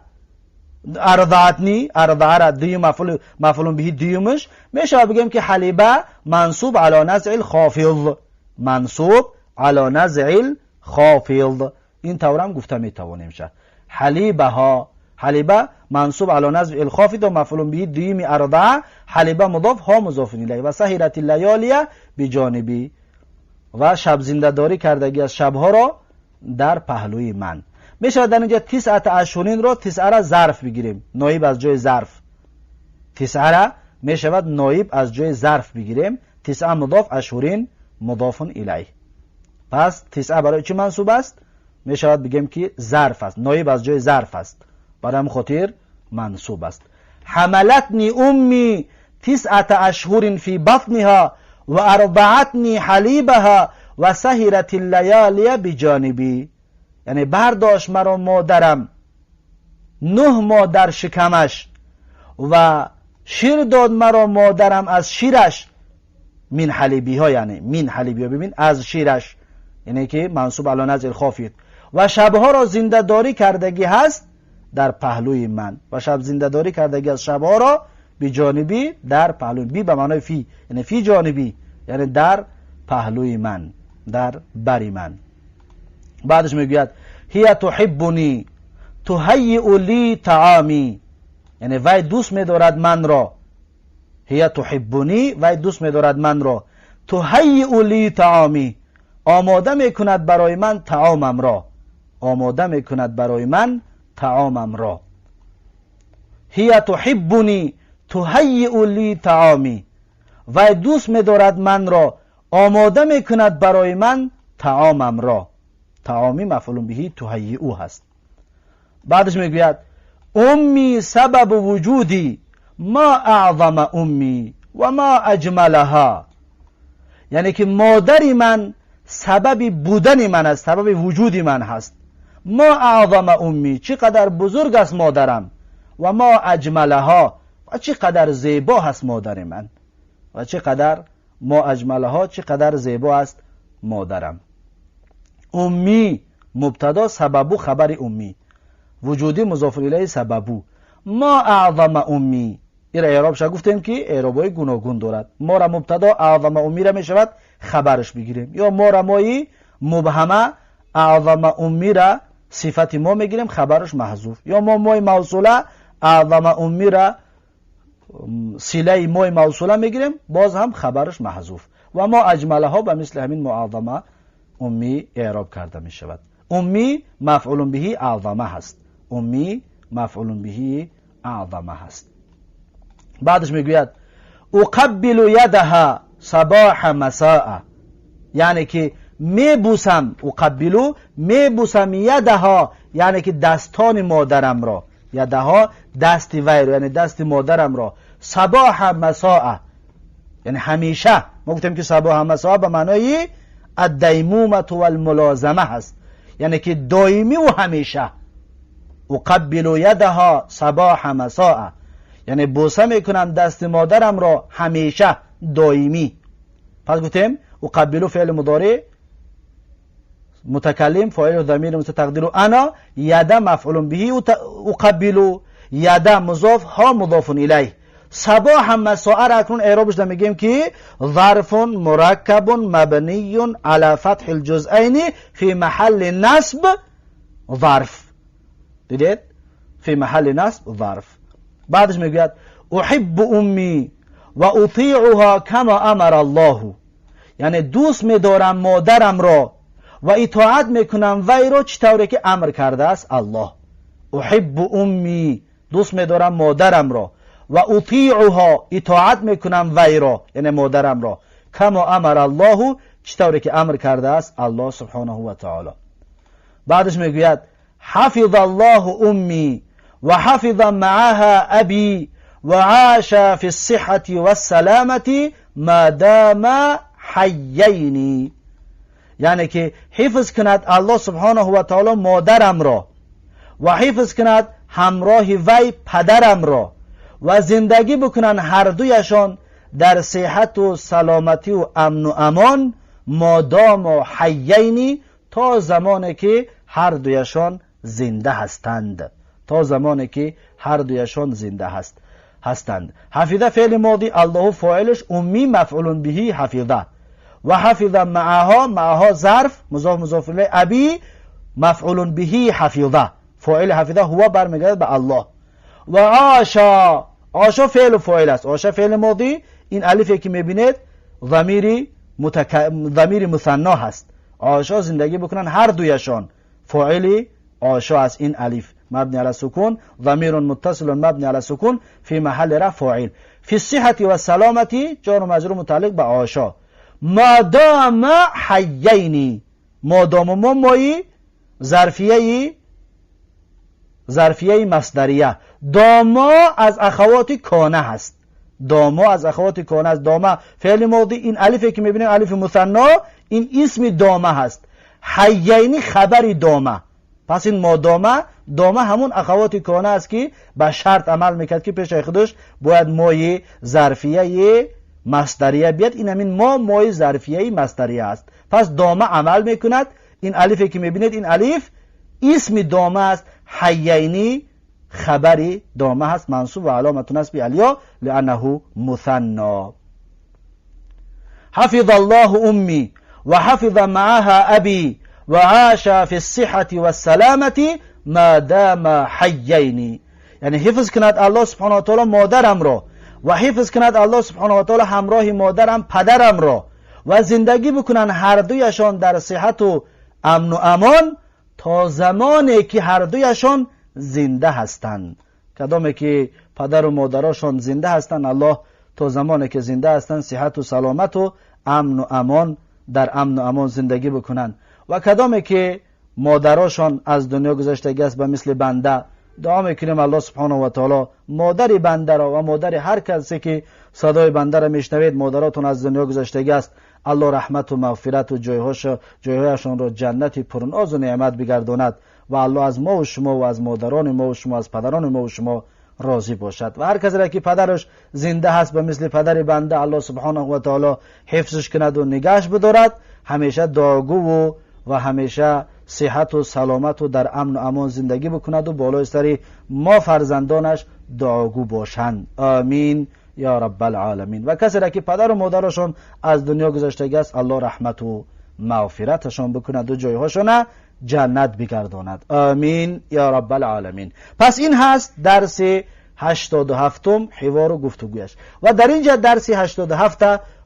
ارضعتنی، ارضع را دوم مفعول به دومش میشه بگیم که حلیبه منصوب علی نزع الخافض، منصوب علی نزع خافض. این طورم گفته میتوانیم شه. حلیبها، حلیبه منصوب علی نصب الخافض و مفعول به دویم ارضع، حلیبه مضاف ها مضاف الیه و سهرت اللیالی بجانبی، و شب زنده داری کردگی از شبها را در پهلوی من. میشود در اینجا تسعة اشهرین را تسعه را ظرف بگیریم، نایب از جای ظرف. تسعه را میشود نایب از جای ظرف بگیریم. تسعه مضاف، اشهرین مضاف الیه. پس تسعه برای چی منصوب است؟ میشود بگیم که ظرف است، نایب از جای ظرف است، برای همین خاطر منصوب است. حملتنی امی تسعة اشهر فی بطنها و ارضعتنی حلیبها و سهرت اللیالی بجانبی. یعنی برداشت مرا مادرم 9 ماه در شکمش و شیر داد مرا مادرم از شیرش، من حلیبی ها، یعنی من حلیبی ها، ببین از شیرش، یعنی که منصوب علی نزع الخافض. و شبها را زنده داری کردگی هست در پهلوی من، و شب زنده داری کردگی از شبها را بی جانبی در پهلوی، بی به معنای فی، یعنی فی جانبی، یعنی در پهلوی من، در بری من. بعدش میگوید هی تحبنی تهیئ لی طعامی، یعنی وی دوست می‌دارد من را. هی تحبنی، وی دوست می‌دارد من را. تهیئ لی طعامی، آماده میکند برای من طعامم را، آماده میکند برای من طعامم را. هی تحبنی تهیئ لی طعامی، وی دوست می‌دارد من را، آماده میکند برای من طعامم را. طعامی مفعول به تهیئ هست. بعدش میگوید امی سبب وجودی ما اعظم امی و ما اجملها، یعنی که مادری من سبب بودن من است، سبب وجود من هست. ما اعظم امی، چقدر بزرگ است مادرم، و ما اجملها، و چقدر زیبا هست مادر من، و چقدر ما اجملها، چقدر زیبا است مادرم. امی مبتدا، سببو خبر امی، وجودی مضاف الیه سببو. ما اعظم امی، این اعرابش گفتیم که اعرابای گوناگون دارد. ما را مبتدا، اعظم امی را میشود خبرش بگیریم، یا ما را مایی مبهمه اعظم امی را صفت ما میگیریم خبرش محذوف، یا ما مای موصوله اعظم امی را صله مای موصوله میگیریم باز هم خبرش محذوف. و ما اجمله ها به مثل همین معظمه امی اعراب کرده می شود. امی مفعول به اعظمه هست، امی مفعول به اعظمه هست. بعدش میگوید اقبل یدها صباح مساء، یعنی که میبوسم، اقبلو میبوسم، یدها یعنی که دستان مادرم را، یدها دست وی را، یعنی دست مادرم را، صباح مساء یعنی همیشه. ما گفتیم که صباح مساء به معنای الدیمومة والملازمه هست، یعنی که دائمی و همیشه. اقبل یدها صباح مساء یعنی بوسه میکنم دست مادرم را همیشه دائمی. پس گفتیم اقبل فعل مضارع متکلم فاعل ضمیر مستتر تقدیر انا، یده مفعول به اقبل، یده مضاف ها مضاف الیه. صباح مساء را اکنون اعرابش میگیم که ظرف مرکب مبنی علی فتح الجزئین فی محل نصب ظرف. دیدید؟ فی محل نصب ظرف. بعدش میگوید احب امی و اطیعها کما امر الله، یعنی دوست میدارم مادرم را و اطاعت میکنم وی را چطوری که امر کرده است الله. احب امی، دوست میدارم مادرم را، و اطیعها اطاعت میکنم وی را، یعنی مادرم را، کما امر الله، چطوری که امر کرده است الله سبحانه و تعالی. بعدش میگوید حفظ الله امی و حفظ معها ابی و عاش فی الصحة والسلامة ما دام حیین، یعنی که حفظ کند الله سبحانه و تعالی مادرم را و حفظ کند همراه وی پدرم را و زندگی بکنن هر دویشان در صحت و سلامتی و امن و امان مادام و حیینی، تا زمانی که هر دویشان زنده هستند، تا زمانی که هر دویشان زنده هستند. حفظه فعل ماضی، الله فاعلش، امی مفعول به حفظه و حفظ معها، معها ظرف، مضاف مضاف الیه، ابی مفعول به حفظه، فاعل حفظه هو برمیگرده به الله. و عاشا، عاشا فعل و فاعل است، عاشا فعل ماضی. این الفی که میبینید ضمیر مثنا هست. عاشا زندگی بکنن هر دویشان، فاعل عاشا است. این الف مبنی علی سکون، ضمیر متصل مبنی علی سکون فی محل رفع فاعل. فی الصحة و السلامتی، جار و مجرور متعلق به عاشا. ما دام حیینی، ما دام ما مایی ظرفیه، ظرفیه مصدریه. داما از اخوات کانه هست، داما از اخوات کانه است. داما فعل ماضی، این الفی که میبینیم الف مثنا، این اسم دامه هست. حیینی خبر دامه. پس این ما دامه، دامه همون اخوات کانه است که به شرط عمل میکرد که پیش خودش باید مای ظرفیه مصدریه بیاد. این همین ما مای ظرفیه مصدریه است. پس دامه عمل میکند. این الفی که میبینید این الف اسم دامه است. حیینی خبری دامه هست، منصوب و علامت نصب الیا لانه مثنا. حفظ الله امی و حفظ معها ابی و عاش فی الصحة والسلامة ما دام حیین. یعنی حفظ کند الله سبحانه و تعالی مادرم را و حفظ کند الله سبحانه و تعالی همراه مادرم پدرم را و زندگی بکنن هر دویشان در صحت و امن و امان تا زمانی که هر دویشان زنده هستند. کدامی که پدر و مادراشان زنده هستند، الله تا زمانی که زنده هستند صحت و سلامت و امن و امان، در امن و امان زندگی بکنند. و کدامی که مادراشان از دنیا گذشتگی است، به مثل بنده دعا میکنیم الله سبحانه و تعالی مادر بنده را و مادر هر کسی که صدای بنده را میشنوید، مادراتون از دنیا گذشتگی است، الله رحمت و مغفرت و جایهایشان را جنت پرناز و نعمت بگرداند و الله از ما و شما و از مادران ما و شما، از پدران ما و شما راضی باشد. و هر کسی را که پدرش زنده هست، به مثل پدر بنده، الله سبحانه و تعالی حفظش کند و نگهش بدارد، همیشه دعاگو و همیشه صحت و سلامت و در امن و امان زندگی بکند و بالای سر ما فرزندانش دعاگو باشند. آمین یا رب العالمین. و کسی را که پدر و مادرشان از دنیا گذشتگی است، الله رحمت و مغفرتشان بکند و جایهاشان جنت بگرداند. آمین یا رب العالمین. پس این هست درس 87، حوار و گفتگویش. و در اینجا درس 87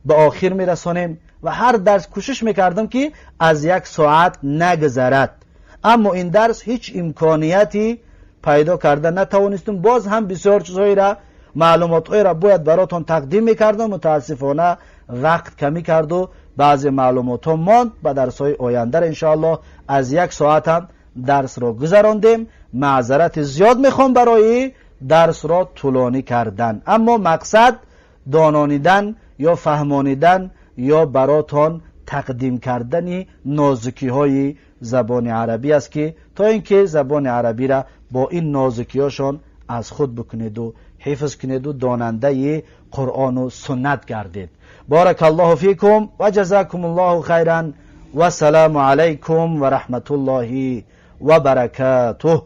به آخر میرسانیم و هر درس کوشش میکردم که از یک ساعت نگذرد، اما این درس هیچ امکانیتی پیدا کرده نتوانستم. باز هم بسیار چیزهایی را، معلومات را باید براتون تقدیم میکردم. متاسفانه وقت کمی کرد و بعضی معلومات ها ماند به درس های آینده. انشاءالله از یک ساعت هم درس را گذراندیم. معذرت زیاد میخوام برای درس را طولانی کردن، اما مقصد دانانیدن یا فهمانیدن یا براتان تقدیم کردن نازکی های زبان عربی است که تا اینکه زبان عربی را با این نازکی هاشان از خود بکنید و حفظ کنید و داننده قرآن و سنت گردید. بارک الله فیکم و جزاکم الله خیرا و السلام علیکم و رحمت الله و برکاته.